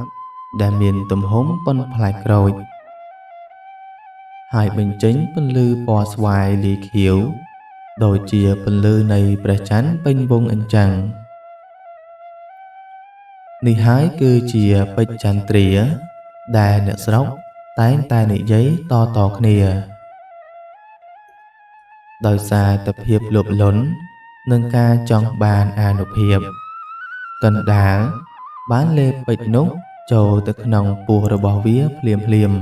ដែលមានទំហំប៉ុនផ្លែក្រូចហើយបញ្ចេញពន្លឺពណ៌ស្វាយលាយខៀវដូចជាពន្លឺនៃព្រះច័ន្ទពេញវង់អញ្ចឹងនេះហើយគឺជាពេជ្រចន្ទ្រាដែលអ្នកស្រុកតែងតែនិយាយតៗគ្នាដោយសារតែភាពលោភលន់និងការចង់បានអានុភាពកណ្ដាលបានលេបពេជ្រនោះចូលទៅក្នុងពោះរបស់វាភ្លាមៗ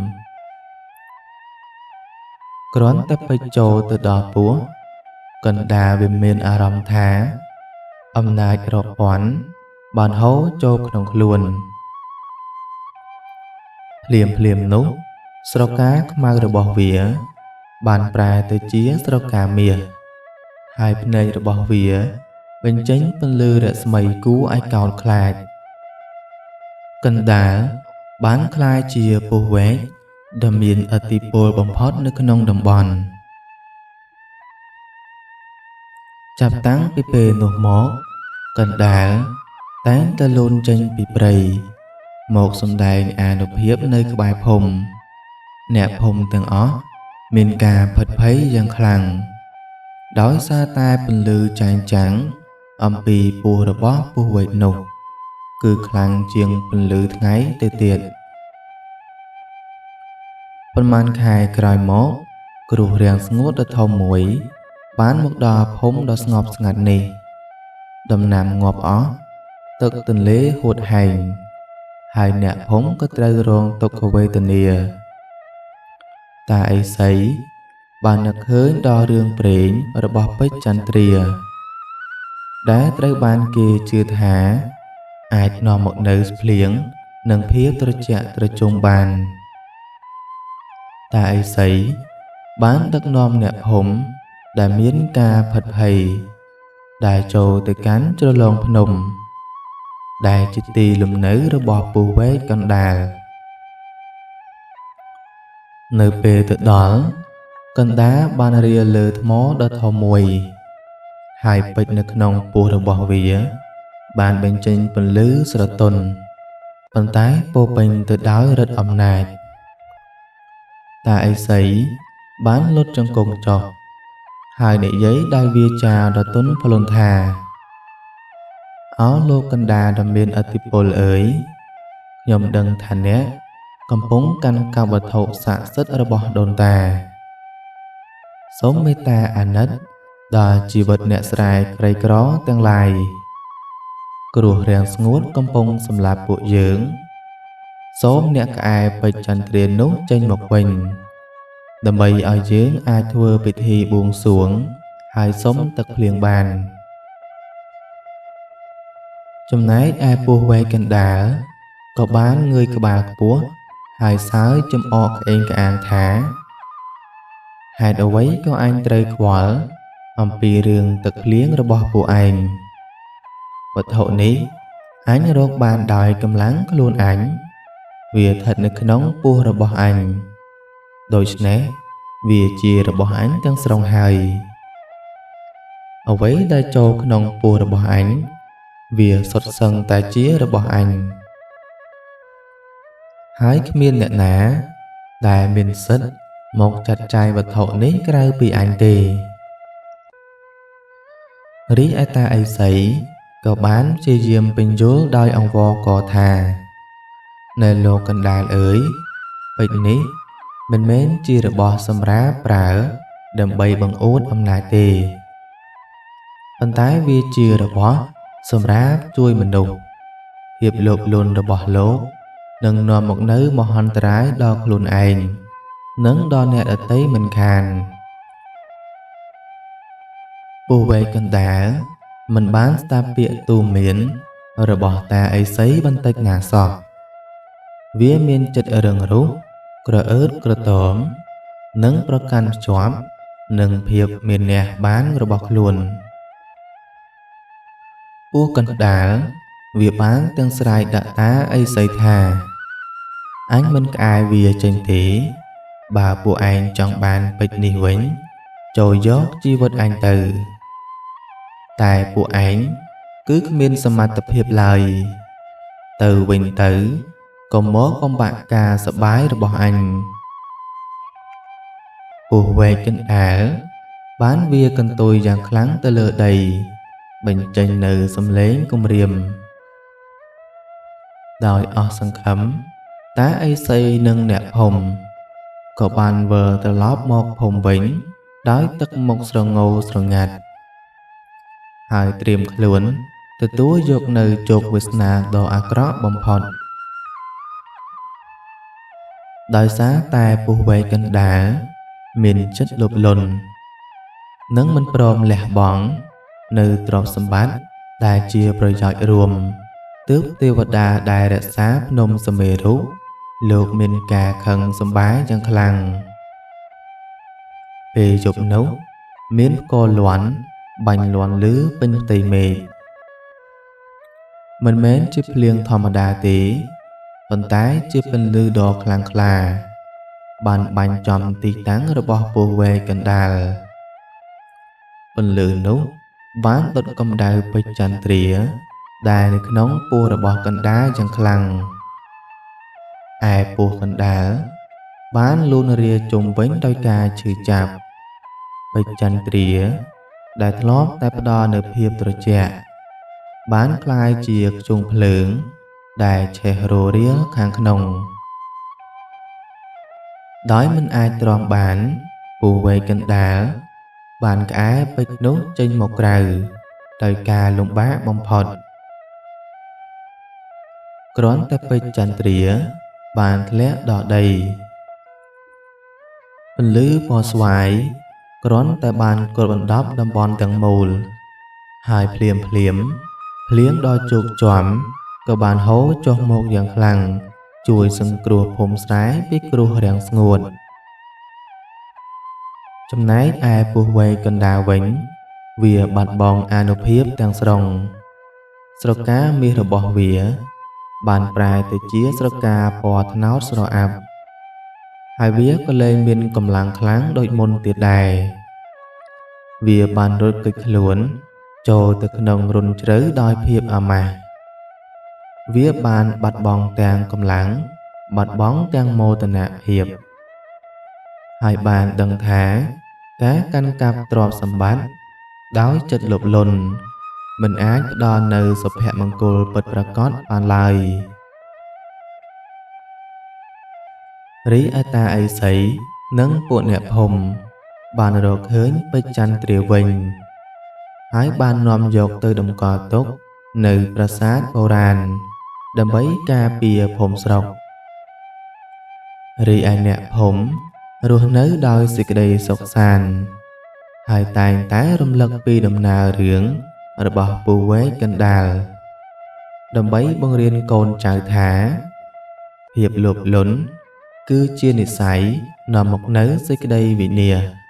គ្រាន់តែពេជ្រចូលទៅដល់ពោះកណ្ដាលវាមានអារម្មណ៍ថាអំណាចរាប់ពាន់បានហូរចូលក្នុងខ្លួនភ្លាមៗនោះស្រកាខ្មៅរបស់វាបានប្រែទៅជាស្រកាមាសហើយភ្នែករបស់វាបញ្ចេញពន្លឺរស្មីគួរឲ្យកោតខ្លាចកណ្ដាលបានក្លាយជាពស់វែកដ៏មានឥទ្ធិពលបំផុតនៅក្នុងតំបន់ចាប់តាំងពីពេលនោះមកកណ្ដាលតែងតែលូនចេញពីព្រៃមកសម្ដែងអានុភាពនៅក្បែរភូមិអ្នកភូមិទាំងអស់មានការភិតភ័យយ៉ាងខ្លាំងដោយសារតែពន្លឺចែងចាំងអំពីពោះរបស់ពស់វែកនោះគឺខ្លាំងជាងពន្លឺថ្ងៃទៅទៀតប៉ុន្មានខែក្រោយមកគ្រោះរាំងស្ងួតដ៏ធំមួយបានមកដល់ភូមិដ៏ស្ងប់ស្ងាត់នេះដំណាំងាប់អស់ទឹកទន្លេហួតហែងហើយអ្នកភូមិក៏ត្រូវរងទុក្ខវេទនាតាឥសីបាននឹកឃើញដល់រឿងព្រេងរបស់ពេជ្រចន្ទ្រាដែលត្រូវបានគេជឿថាអាចនាំមកនូវភ្លៀង និងភាពត្រជាក់ត្រជុំបានតាឥសីបានដឹកនាំអ្នកភូមិដែលមានការភិតភ័យដែលចូលទៅកាន់ជ្រលងភ្នំដែលជាទីលំនៅរបស់ពស់វែកកណ្ដាលនៅពេលទៅដល់កណ្ដាលបានរាលើថ្មដ៏ធំមួយហើយពេជ្រនៅក្នុងពោះរបស់វាបានបញ្ចេញពន្លឺស្រទន់ប៉ុន្តែពោពេញទៅដោយឫទ្ធិអំណាចតាឥសីបានលុតជង្គង់ចុះហើយនិយាយដោយវាចាដ៏ទន់ភ្លន់ថាអោលោកកណ្ដាលដ៏មានឥទ្ធិពលអើយខ្ញុំដឹងថាអ្នកកំពុងកាន់កាប់វត្ថុស័ក្តិសិទ្ធិរបស់ដូនតាសូមមេត្តាអាណិតដល់ជីវិតអ្នកស្រែក្រីក្រទាំងឡាយគ្រោះរាំងស្ងួតកំពុងសម្លាប់ពួកយើងសូមអ្នកក្អែពេជ្រចន្ទ្រានោះចេញមកវិញដើម្បីឲ្យយើងអាចធ្វើពិធីបួងសួងហើយសុំទឹកភ្លៀងបានចំណែកឯពស់វែកកណ្ដាលក៏បានងើយក្បាលខ្ពស់ហើយសើចចំអកក្អេងក្អាងថាហេតុអ្វីក៏អញត្រូវខ្វល់អំពីរឿងទឹកភ្លៀងរបស់ពួកឯងវត្ថុនេះអញរកបានដោយកម្លាំងខ្លួនអញវាស្ថិតនៅក្នុងពោះរបស់អញដូច្នេះវាជារបស់អញទាំងស្រុងហើយអ្វីដែលចូលក្នុងពោះរបស់អញវាសុទ្ធសឹងតែជារបស់អញហើយគ្មានអ្នកណាដែលមានសិទ្ធិមកចាត់ចែងវត្ថុនេះក្រៅពីអញទេរីឯតាឥសីក៏បានព្យាយាមពន្យល់ដោយអង្វរករថានៅលោកកណ្ដាលអើយពេជ្រនេះមិនមែនជារបស់សម្រាប់ប្រើដើម្បីបង្អួតអំណាចទេប៉ុន្តែវាជារបស់សម្រាប់ជួយមនុស្សភាពលោភលន់របស់លោកនឹងនាំមកនូវមហន្តរាយដល់ខ្លួនឯងនិងដល់អ្នកដទៃមិនខានពស់វែកកណ្ដាលមិនបានស្ដាប់ពាក្យទូមានរបស់តាឥសីបន្តិចណាសោះវាមានចិត្តរឹងរូសក្រអឺតក្រទមនិងប្រកាន់ភ្ជាប់នឹងភាពមានះបានរបស់ខ្លួនពស់កណ្ដាលវាបានទាំងស្រែកដាក់តាឥសីថាអញមិនក្អែវាចេញទេបើពួកឯងចង់បានពេជ្រនេះវិញចូលយកជីវិតអញទៅតែពួកឯងគឺគ្មានសមត្ថភាពឡើយទៅវិញទៅកុំមកបំបាក់ការសប្បាយរបស់អញពស់វែកកណ្ដាលបានវាកន្ទុយយ៉ាងខ្លាំងទៅលើដីបញ្ចេញនៅសំឡេងគំរាមដោយអស់សង្ឃឹមតាឥសីនិងអ្នកភូមិក៏បានវិលត្រឡប់មកភូមិវិញដោយទឹកមុខស្រងោស្រងាត់ហើយត្រៀមខ្លួនទទួលយកនៅជោគវាសនាដ៏អាក្រក់បំផុតដោយសារតែពស់វែកកណ្ដាលមានចិត្តលោភលន់និងមិនព្រមលះបង់នៅទ្រព្យសម្បត្តិដែលជាប្រយោជន៍រួមទើបទេវតាដែលរក្សាភ្នំសមេរុលោកមានការខឹងសម្បាយ៉ាងខ្លាំងពេលយប់នោះមានផ្គរលាន់បាញ់លាន់លឺពេញផ្ទៃមេឃមិនមែនជាភ្លៀងធម្មតាទេប៉ុន្តែជាពន្លឺដ៏ខ្លាំងក្លាបានបាញ់ចំទីតាំងរបស់ពស់វែកកណ្ដាលពន្លឺនោះបានដុតកម្ដៅពេជ្រចន្ទ្រាដែលនៅក្នុងពោះរបស់កណ្ដាលយ៉ាងខ្លាំងឯពោះកណ្ដាលបានលូនរាជុំវិញដោយការឈឺចាប់ពេជ្រចន្ទ្រាដែលធ្លាប់តែផ្ដល់នូវភាពត្រជាក់បានក្លាយជាខ្ជុងភ្លើងដែលឆេះររៀលខាងក្នុងដោយមិនអាចទ្រាំបានពស់វែកកណ្ដាលបានក្អែពេជ្រនោះចេញមកក្រៅដោយការលំបាកបំផុតគ្រាន់តែពេជ្រចន្ទ្រាបានធ្លាក់ដល់ដីពន្លឺពណ៌ស្វាយគ្រាន់តែបានគ្របដណ្ដប់តំបន់ទាំងមូលហើយភ្លាមភ្លាមភ្លៀងដ៏ជោគជាំ ក៏បានហូរចុះមកយ៉ាងខ្លាំង ជួយសង្គ្រោះភូមិស្រែពីគ្រោះរាំងស្ងួត។ ចំណែកឯពស់វែកកណ្ដាលវិញ វាបាត់បង់អានុភាពទាំងស្រុង ស្រកាមាសរបស់វា បានប្រែទៅជាស្រកាពណ៌ត្នោតស្រអាប់ ហើយវាក៏លែងមានកម្លាំងខ្លាំងដូចមុនទៀតដែរ។ វាបានរត់គេចខ្លួនចូលទៅក្នុងរន្ធជ្រៅដោយភាពអាម៉ាស់។ វាបានបាត់បង់ទាំងកម្លាំង បាត់បង់ទាំងមោទនភាព ហើយបានដឹងថាការកាន់កាប់ទ្រព្យសម្បត្តិដោយចិត្តលោភលន់ មិនអាចផ្ដល់នូវសុភមង្គលពិតប្រាកដបានឡើយ។ រីឯតាឥសីនិងពួកអ្នកភូមិបានរកឃើញពេជ្រចន្ទ្រាវិញ ហើយបាននាំយកទៅតម្កល់ទុកនៅប្រាសាទបុរាណ ដើម្បីការពារភូមិស្រុក។ រីឯអ្នកភូមិរស់នៅដោយសេចក្តីសុខសាន្ត ហើយតែងតែរំលឹកពីដំណើររឿងរបស់ពូវែកកណ្ដាល ដើម្បីបង្រៀនកូនចៅថា ភាពលោភលន់គឺជានិស្ស័យនាំមកនូវសេចក្តីវិនាស។